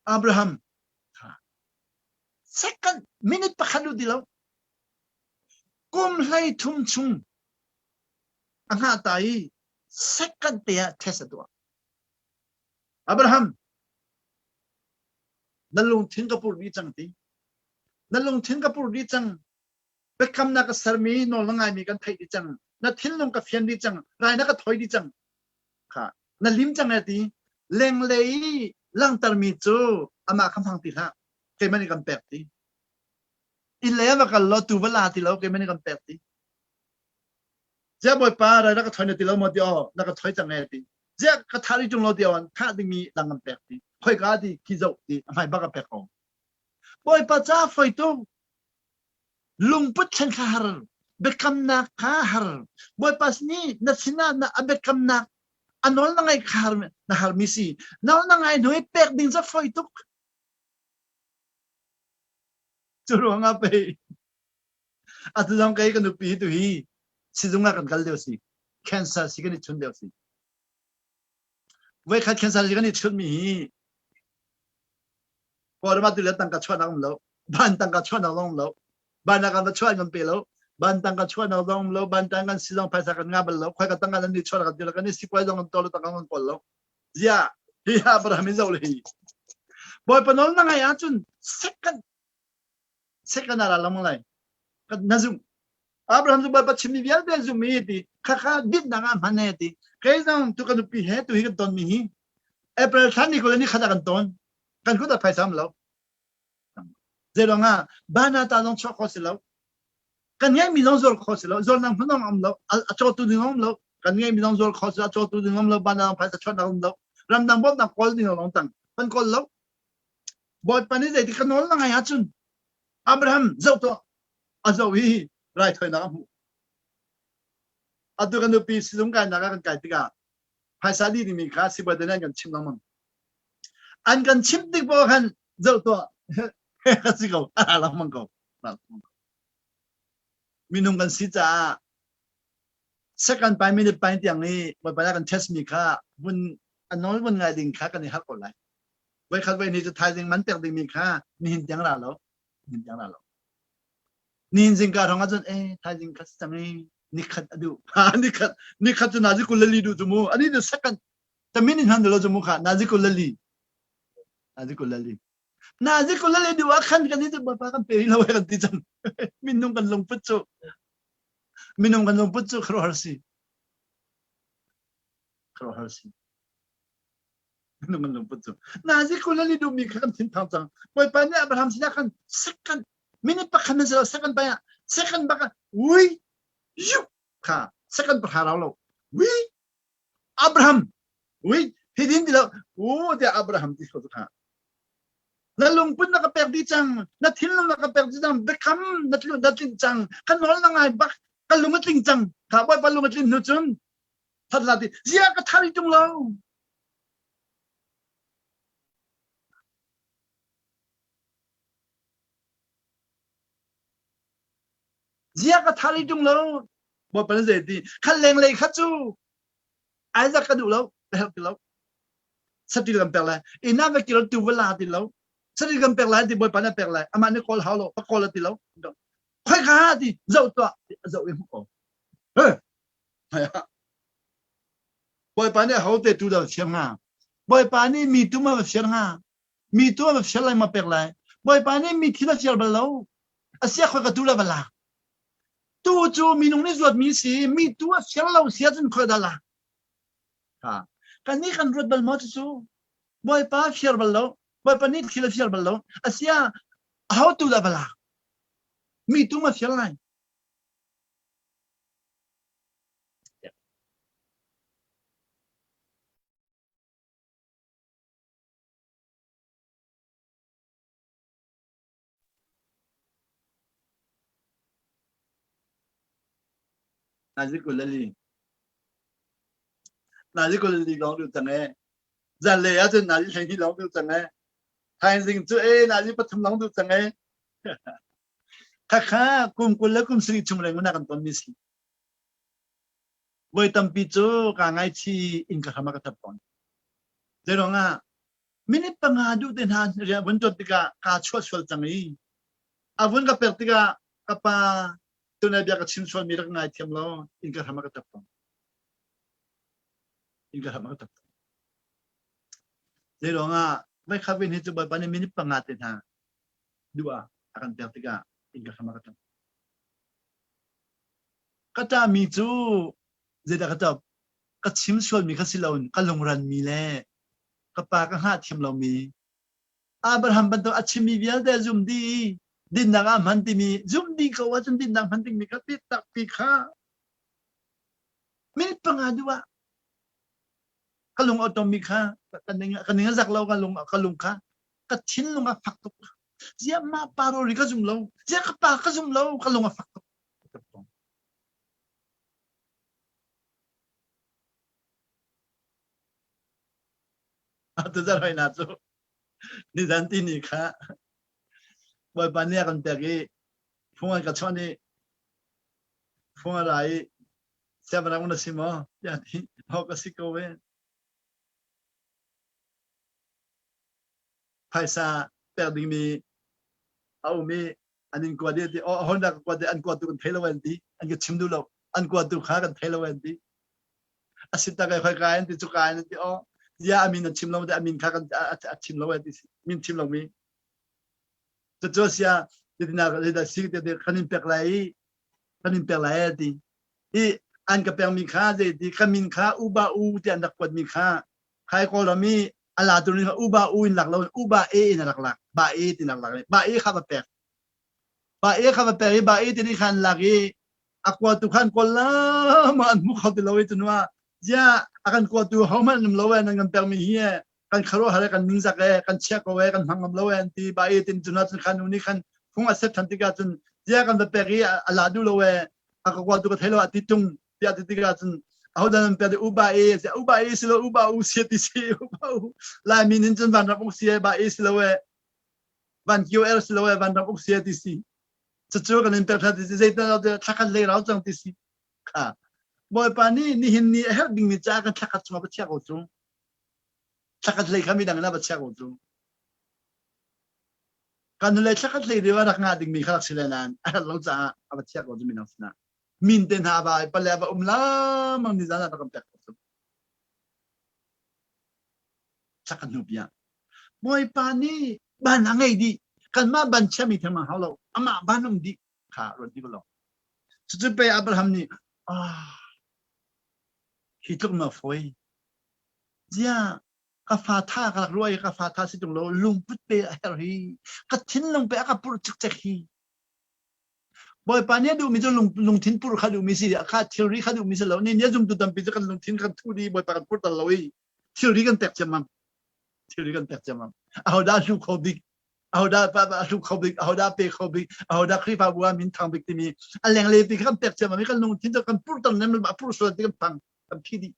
Abraham second minute pakhat lut ti lo kum hlei thum chung a hngah ta i second te ah test a tuah Abraham na lungthin ka pur dih cang ti na lungthin ka pur dih cang biakamnak ka sermi nawl na ngaimi kan theih dih cang na thinlung ka fian dih cang rai na ka thoi dih cang kha na lim cang e ti lenglei langhtermi cu amah kha hmang ti hlah keimah nih kan pek ti inn lei ah va kal law tu va la ti lo keimah nih kan pek ti ziah bawipa rai na ka thoi na ti lo maw ti aw na ka thoi cang e ti ziah ka thah rih ṭung lo ti aw thah dingmi dang kan pek ti khoika ti khi zoh ti a hmai bak a pek ko bawipa ca foi tuk lungput thlen kha har biakamnak kha har bawipa nih na sinah na a biakamnak a nawl na ngaih kha har na harmi si nawl na ngai hnu i pek ding cu foi tuk cu ruangah pei atu zong kei ka nupi tu hi sizung ah kan kal deuh si cancer si kan i chun deuh si voikhat cancer si kan i chun mi hi Kawlram ah tule tangka chuahnak um lo ban tangka chuahnak zong um lo ban ah kan va chuah kan pe lo ban tangka chuahnak zong um lo ban tang kan si zong phaisa kan ngah bal lo khoi ka tangka nan ni chuah kan ti lo kan i sipuai zong kan to lo tangka kan kawl lo zia hi Abraham in zoh le hi Bawipa nawl na ngai ahcun second second ah ra lai na zum Abraham cu Bawipa chimmi vialte zum i ti khakha dinnak ah hman he ti kei zong tu ka nupi he tu hi kan ton mi hi April thla ni kul ni khat ah kan ton kan kut ah phaisa um lo zeiruang ah bana ta zong chuak kho si lo kan ngeihmi zong zuar kho si lo zuarnak hmun zong um lo a cawtu ding um lo kan ngeihmi zong zuar kho si lo a cawtu ding um lo bana zong phaisa chuahnak um lo ramdang bawmhnak kawl ding zong tang kan kawl lo bawipa nih zeiti ka nawl na ngai ahcun Abraham zoh tuah a zoh i raithawinak a hmuh atu kan nupi sizung kainak ah kan kai tikah phaisa dih dingmi kha sibawi an kan chim lengmang An kan chimh tik paoh khan zoh tuah ka si ko a lengmang ko. Minung kan si caah second pai minute pai tiang i Bawipa kan test mi kha vun a nawl vun ngai ding kha kan i harh ko lai. Voikhat voi ni cu thaizing man pek ding mi kha nihin tiang ra lo. Nihin tiang ra lo. Nihin zingka rong ahcun eh thaizing kha si cang i nikhat a duh. nikhat nikhat cu nazi kul le li duh cu mu. Ani cu second Tamin in han lo chu mu kha nazi kulali nazi kulali nazi kulali du ah khan kan ni bawipa kan pe lo kan ti cang minung kan lungput cu minung kan lungput cu khuaruahhar si khuaruahhar si minung kan lungput cu nazi kulali du mi kha kan thin thang cang bawipa nih Abraham sinah khan second minute pakhat man silo second pa second bak ui yu kha second pakha rau lo ui Abraham ui hidin ti lo u tiah Abraham ti ko kha na lungput na ka pek dih cang na thinlung na ka pek dih cang biakam na tlu na tlinh cang ka nawl na ngai bak ka lung a tling cang kha bawipa lung a tlin hnu cun That la ti zia ka thari tung lo. Zia ka thari tung lo. Bawipa nih zei ti khat leng lei khat cu Isaac ka duh lo ka herh ti lo. Satil kan pek lai. Inn ah va kir tu va la ti lo. Satil kan pek lai ti Bawipa nih a pek lai. Amah nih kawl hau lo, va kawl ti lo. Khoi ka ti zoh tuah zoh i hmuh ko. Bawipa nih ho te tu dah fiar hnga? Bawipa nih mi tu ma va fiar hnga? Mi tu va fiar lai ma pek lai? Bawipa nih mi thil a fiar bal lo. Asia khoi ka tu la va lak. Tu cu minung nih zuat mi si, mi tu a fiar lo si ahcun khoi dah lak? Ha. Kan nih kan ruat bal maw cucu? Bawipa fiar bal lo. Bawipa nih thil a fiar bal lo. Asia ho tu dah va lak? Mi tu ma fiar lai? Nazi kulali. Nazi kulali lawng duh cang ee. Zanlei ahcun nazi 12 lawng duh cang ee. Thaizing cu ee nazi pathum lawng duh cang ee. Khakha kum 20 le kum 70 chung reng na kan ton mi si. Voi tampi cu kaa ngaichih inn ka hram ah ka ṭap tawn. Zeiruangah minute panga duh te hna rian vun ṭuan tikah kaa chuah sual cang i a vun ka pek tikah ka pa tunai bia ka chim sualmi rak ngai thiam law inn ka hram ah ka ṭap tawn. Inn ka hram ah ka ṭap tawn. Zeiruangah voikhat vin hi cu Bawipa nih minute panga te hna duh ah a kan pek tikah inn ka hram ah ka ṭap. Ka ṭahmi cu zeidah ka ṭap? Ka chim sualmi kha si loin ka lungranmi le ka pa ka hngah thiam lomi Abraham bantuk a chimmi vialte zum dih i dinnak ah hman timi zum dih ko ahcun dinnak hman dingmi kha biatak pi kha minute panga duh ah ka lung a tommi kha ka ning ka ning a zak lo ka lung ka lung kha ka thinlung a fak tuk ziah mah pa rori ka zum lo ziah ka pa ka zum lo ka lung a fak tuk Tuzarh hoi hna cu nizan tini kha Bawipa nih a kan pek i phung an ka chawnh i phung a ra i siangpahrang na si maw tiah ti ho ka si ko ve phaisa pek dingmi a um i an in kuat i ti oh Honda ka kuat an kuat tu kan thei lo an ti an ka chim duh lo an kuat tu kha kan thei lo an ti a si tak ai khoi ka an ti cu ka an ti oh zia amin an chim lo te amin kha kan a chim lo an ti min chim lo mi cu sia titina da si te kan in pek lai i kan in pek lai ti i an ka pek mi kha zei ti ka min kha u ba u ti an rak kuat mi kha khai kawlram i a la tu nih u ba u in lak lo u ba e in a rak lak ba e ti rak lak ba e kha va pek ba e kha va pek i ba e ti nih khan lak i a kua tu khan kawl la ma an hmu kho ti lo i tunwa zia a kan kua tu ho hmanh um lo e nan kan pek mi hi e kan kharo hare kan ningzak e kan chia ko e kan hmang ngam lo e an ti ba e tin cuna cun khan nu nih khan phung a set than tikah cun zia kan va pek i a la du lo e a ka kua tu ka thei lo a ti tung tiah ti tikah cun ahodah nan pek u ba e si u ba e si lo u ba u si ti si u ba u Laimi nin cun vanram uk si e ba e si lo e van QL si lo e vanram uk si e ti si cucu kan in pek ti si zeitan thlakhat lei rau cang ti si kha Bawipa nih nihin ni a herh dingmi caah kan thlakhat chungah va chia ko cu thlakhat hlei kha midang in va chia ko cu kan hnulei thlakhat hlei riva rak ngah dingmi kha rak si le nain a herh lo caah a va chia ko cu midang sinah min te hna va pale va um lamang ni zan ah rak kan pek ko cu sak kan hnu bia Bawipa nih ban a ngei dih kanmah ban chiami theng hau lo amah ban um dih kha ruat dih lo cucu pe Abraham nih ah hi tluk ma foi zia ka fa tha ka rak ruai ka fa tha si tung lo lungput pe a her hi ka thinlung pe a ka pur cikcek hi Bawipa nih a duhmi cu lungthin pur kha duhmi si kha thilri kha duhmi si lo. Ni nih zumtu tampi cu kan lungthin kan thu dih Bawipa kan purter lo i thilri kan pek ciammam. Thilri kan pek ciammam. Ahodah hlu kho bik? Ahodah a hlu kho bik? Ahodah pe kho bik? Ahodah Khrihfabu ah min thang bik timi a lenglei pi kha kan pek ciammam i kan lungthin cu kan purter nem a pur sual ti kan phang. Kan phi dih.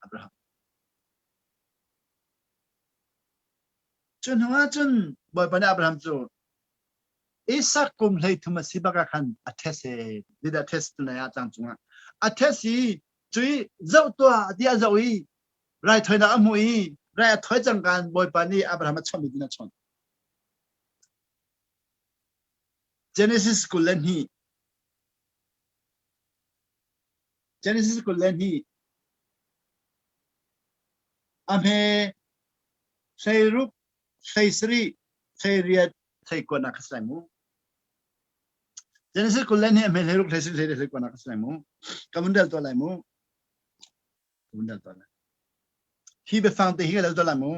Abraham. Cu hnu ah cun Bawipa nih Abraham cu Isak kum 33 a si bak ah khan a test e zeidah test tu ah tlang cungah a test i cui zoh tuah ti a zoh i raithawinak a hmuh i rai a thawi cang kan Bawipa nih Abraham a chawnh mi a chawnh. Genesis 22 Genesis 22 a hme 16 17 18 18 ka si lai mu. Genesis 22 a hme 16 17 18 ka si lai mu. Ka vun rel tuah lai mu. Ka vun rel tuah lai. Hi biafang te hi ka rel tuah lai mu.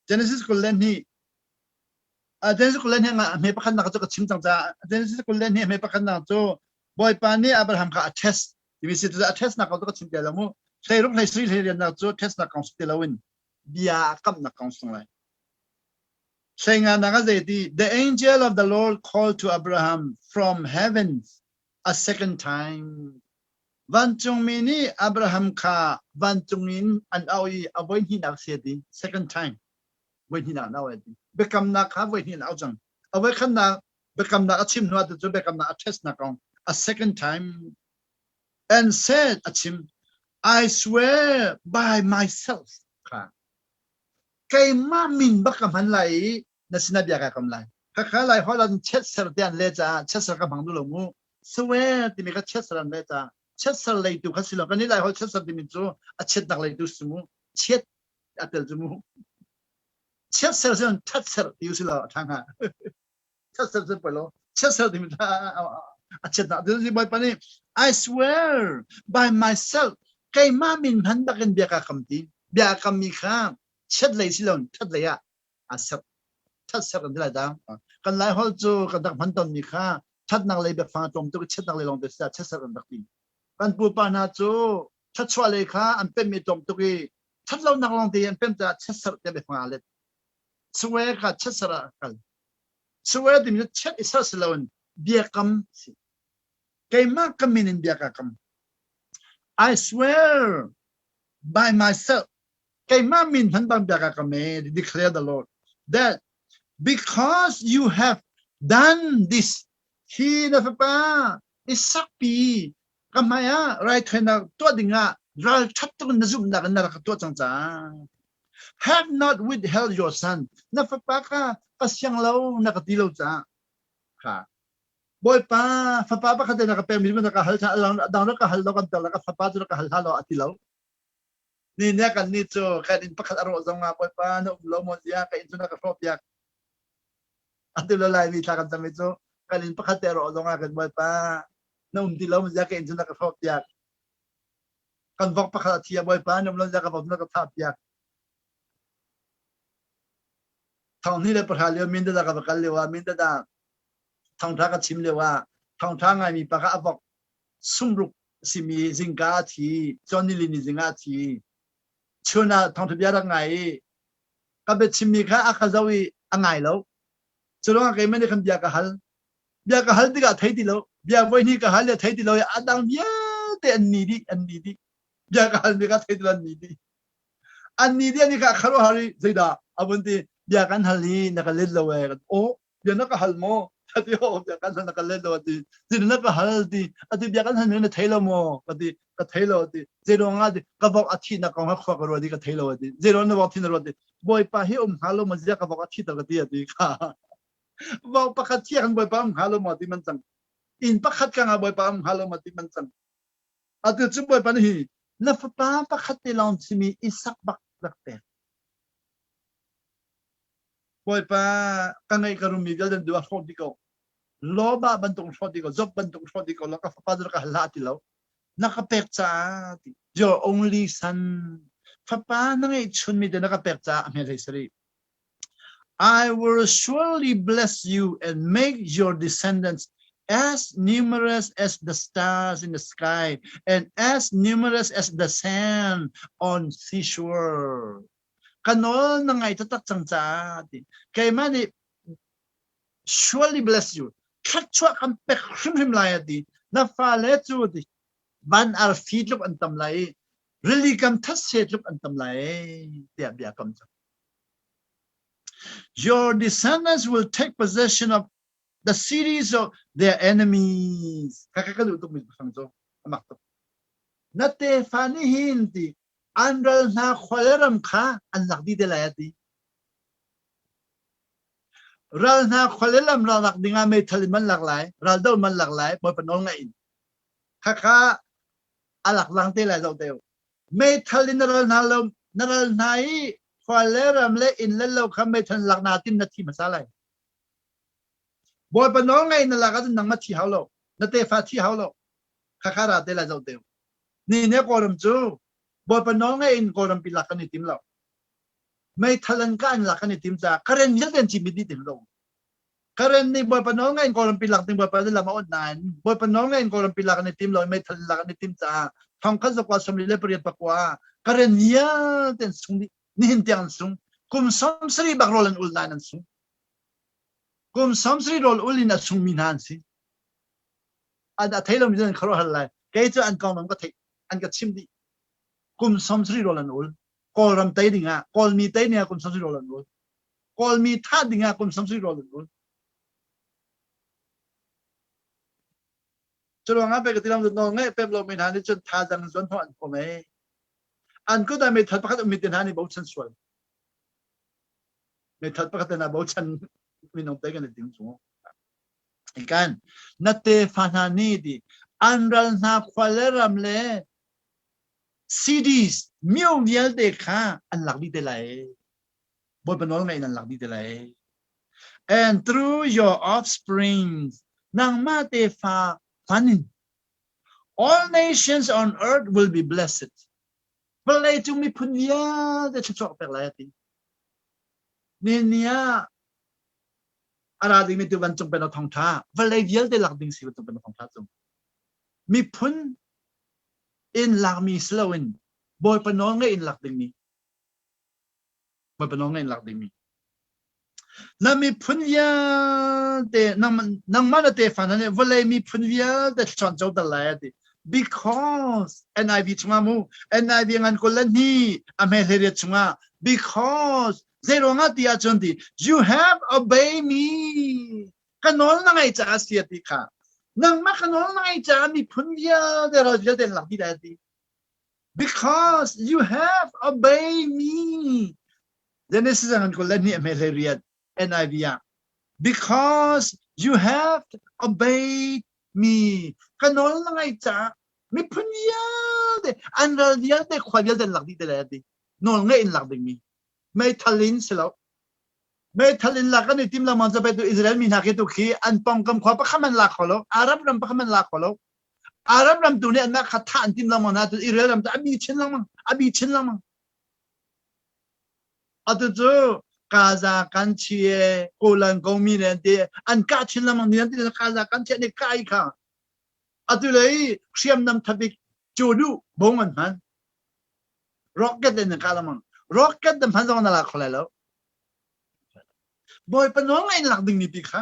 Genesis 22 Genesis 22 a hme pakhatnak cu ka chim cang caah Genesis 22 a hme pakhatnak cu Bawipa nih Abraham kha a test timi si a test nak kong cu ka chim ti lo mu. 16 hlei hlei riannak cu test nak kong si ti loin bia a kamnak kong sung lai. Hleinganak a zei ti The angel of the Lord called to Abraham from heaven a second time. Vancungmi nih Abraham kha vancung in an auh i a voi hnihnak si a ti. Second time. Voi hnihnak an auh a ti. Biakamnak kha voi hnih an auh cang. A voi khatnak biakamnak a chim hnu ah cu biakamnak a testnak kong a second time and said a chim I swear by myself kha keimah min bak ka hman lai i na sinah bia ka kam lai. Khakha lai holh an chiatser te an le caah chiatser ka hmang duh lo mu. Swear timi kha chiatser an le caah chiatser leitu kha si lo. Kan nih lai holh chiatser timi cu a chiatnak leitu si mu. Chiat a tel cu mu. Chiatser si thatser ti si lo a ṭha hnga. Thatser si poi lo. Chiatser timi a chiatnak ti Bawipa nih I swear by myself keimah min hman bakin bia ka kam ti. Bia kam mi kha chiat lei si lo that lei ah a ser that ser kan ti lai ta. Kan lai holh cu kan rak hman tawnmi kha thatnak lei biafang a tlawm tuk i chiatnak lei lawng te si ah chiatser kan rak ti. Kan pupa hna cu thatchuah lei kha an pemmi tlawm tuk i thatlonak lawng te an pem caah chiatser tiah biafang aa let. Swear kha chiatser ah a kal. Swear timi cu chiat i ser si loin biakam si. Keimah ka min in bia ka kam. I swear by myself keimah min hman bang bia ka kam e declare the Lord that because you have done this hi na fapa Isak pi ka hmai ah raithawinak tuah dingah ral ṭhat tuk in na zumhnak in na rak tuah cang caah have not withheld your son na fapa kha ka siang lo na ka ti lo caah kha Bawipa fapa pakhat na ka pekmi na ka hal dang rak ka hal lo kan tel ka fapa cu rak ka hal hlah lo a ti lo Ni ne kan ni cu kan inn pakhat a rawh zong ah Bawipa na um lo maw zia ka inn cu na ka hrawh piak. Atu lo Laimi thla kan cam cu kan inn pakhat te a rawh zong ah kan Bawipa na um ti lo maw zia ka inn cu na ka hrawh piak. Kan vok pakhat a thi ah Bawipa na um lo zia ka vok na ka thah piak. 2010 lio Mindada ka va kal lio ah Mindada thawngtha ka chim lio ah thawngtha ngaimi pa kha a vok sumruk simi zingka a thi cun nilini zing ah a thi chun ah thawngtha bia rak ngai i ka biachimmi kha a ka zoh i a ngai lo cu ruangah keimah nih khan bia ka hal bia ka hal tikah thei ti lo bia voi hnih ka hal le thei ti lo i a dang vialte an ni dih an ni dih bia ka halmi kha thei ti lo an ni dih an ni dih an ni kha kharuahhar i zeidah a vun ti bia kan hal i na ka let lo e aw bia na ka hal maw ati ho bia kan hal na ka let lo ati zin na ka hal ti ati bia kan hal na thei lo maw ka ti ka thei lo ati zeiruang ah ka vok a thi na kong ha khua ka ruat i ka thei lo ati zeiruang na vok thi na ruat ti bawipa hi um hnga lo maw zia ka vok a thi tar ka ti ati kha vok pakhat thi kan bawipa um hnga lo maw ti man cang inn pakhat ka nga bawipa um hnga lo maw ti man cang atu cu bawipa nih hi na fapa pakhat te lawng simi Isak bak rak pek Bawipa ka ngeih ka rummi vialte duh ah hrawh dih ko. Lawmah bantuk hrawh dih ko, Job bantuk hrawh dih ko law ka fapa cu ka hal hlah ti lo. Na ka pek caah ti. Your only son. Fapa na ngeih chunmi te na ka pek caah a hmel hei sari. I will surely bless you and make your descendants as numerous as the stars in the sky and as numerous as the sand on seashore. Ka nawl na ngai taktak cang caah ti. Keimah nih surely bless you. Thluachuah kan pek hrimhrim lai a ti. Na fale cu van arfi tluk an tam lai i rili kam thetse tluk an tam lai tiah bia kam cang. Your descendants will take possession of the cities of their enemies. Ka ka ka duh tuk mi fang cu amak tuk. Na tefa nih hin ti an ral hna khua le ram kha an lak dih te lai a ti. Ral hna khua le lam ral lak dingah meithal in man lak lai, ral do man lak lai, Bawipa nawl ngaih in. Khakha a lak lang te lai zoh te u. Meithal in na ral hna lo, na ral hna i khua le ram le inn le lo kha meithal lak na tim na thi hmasa lai. Bawipa nawl ngaih na lak ahcun nangmah thi hau lo, na tefa thi hau lo. Khakha ra te lai zoh te u. Ni ne Kawlram cu Bawipa nawl ngaih in Kawlram pi lak kan i tim lo. Meithal an ka an lak kan i tim caah Karen vialte an cimit dih ti lo. Karen nih Bawipa nawl ngaih in Kawlram pi lak ding Bawipa nih lam a onh nain Bawipa nawl ngaih in Kawlram pi lak an i tim lo i meithal in lak an i tim caah thongkhat zakua 48 Karen vialte an sung dih. Nihin tiang an sung. Kum 70 bak rawl an ul nain an sung. Kum 70 rawl ul in a sungmi hna an si. An a thei lomi cu an khuaruahhar lai. Kei cu an konglam ka theih, an ka chimh dih. Kum 70 rawl an ul. Kawlram tei dingah, Kawlmi tei dingah kum 70 rawl an ul. Kawlmi thah dingah kum 70 rawl an ul. Cu ruangah pek ti lam nawl ngeih pem lomi hna nih cun thazang zuan hnawh an huam ei. An kut ah meithal pakhat ummi te hna nih bochan sual. Meithal pakhat hna bochan minung te kan i ting cu. Kan na tefa hna nih ti an ral hna khua le ram le CDs mio vialte kha an lak dih te lai. Bawipa nawl ngaih in an lak dih te lai. And through your offspring, nangmah tefa hman in all nations on earth will be blessed. Vawlei cung miphun vialte thluachuah pek lai a ti. Nihin ni ah a ra dingmi tu vancung pennak thawngṭha vawlei vialte lak ding si vancung pennak thawngṭha cu miphun in lakmi si loin Bawipa nawl ngeih in lak dingmi Bawipa nawl ngeih in lak dingmi na miphun vialte nangmah na tefa hna nih vawlei miphun vialte thluachuah an coter lai a ti because NIV chungah mu NIV ngan kul le hnih a hme hlei chungah because Zeiruangah ti ahcun ti you have obey me ka nawl na ngaih caah si a ti kha nangmah ka nawl na ngaih caah miphun vialte ral vialte an lak dih lai a ti because you have obeyed me Genesis an kul le hnih a hme hlei riat NIV ah because you have obeyed me ka nawl na ngaih caah miphun vialte an ral vialte khua vialte an lak dih te lai a ti nawl ngeih in lak dingmi meithal in si lo meithal in lak an i tim lengmang cu tu Israel mi hna khi tu khi an pongkam khua pakhat man lak kho lo Arab ram pakhat man lak kho lo Arab ram tu nih anmah kha thah an tim lengmang hna tu Israel ram tu a bi chin lengmang a bi chin lengmang atu cu Gaza kan chie Golan ko mi le an ti an kah chin lengmang ni an ti Gaza kan chie ne kai kha atu lei hriamnam thabik cu du bong an hman Rocket in ka lengmang. Rocket na hman zong na la kho lai lo. Bawipa nawl ngai in lak ding ni ti kha.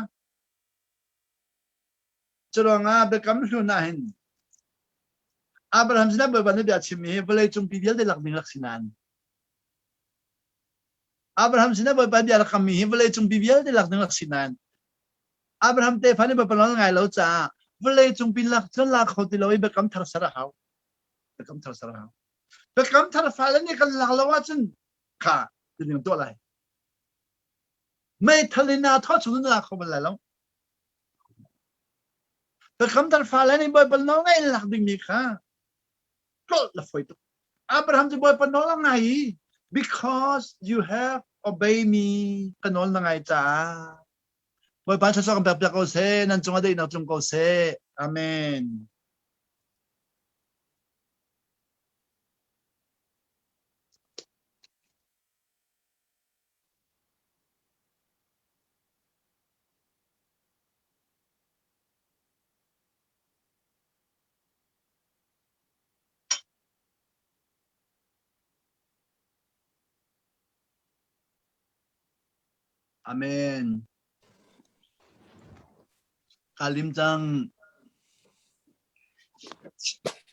Curuangah biakam hlun ah hin Abraham sinah Bawipa nih bia chimmi hi vawlei cungpi vialte lak ding rak si nain Abraham sinah Bawipa bia rak kammi hi vawlei cungpi vialte lak ding rak si nain Abraham tefa nih Bawipa nawl ngai lo caah vawlei cungpi lak cun la kho ti lo i biakam thar ser a hau. Biakam thar ser a hau. Biakam thar fale nih kan lak lo ahcun kha tining tuah lai. Meithal in naa thawh chung na lak kho bal lai lo. Biakam thar fale nih Bawipa nawl ngaih in lak dingmi kha tlolh la fawi tuk. Abraham cu Bawipa nawl a ngai i because you have obey me ka nawl na ngai caah Bawipa thluachuah kan pek piak ko seh nan cungah daihnak tlung ko seh. Amen. Amen. Kaa lim cang.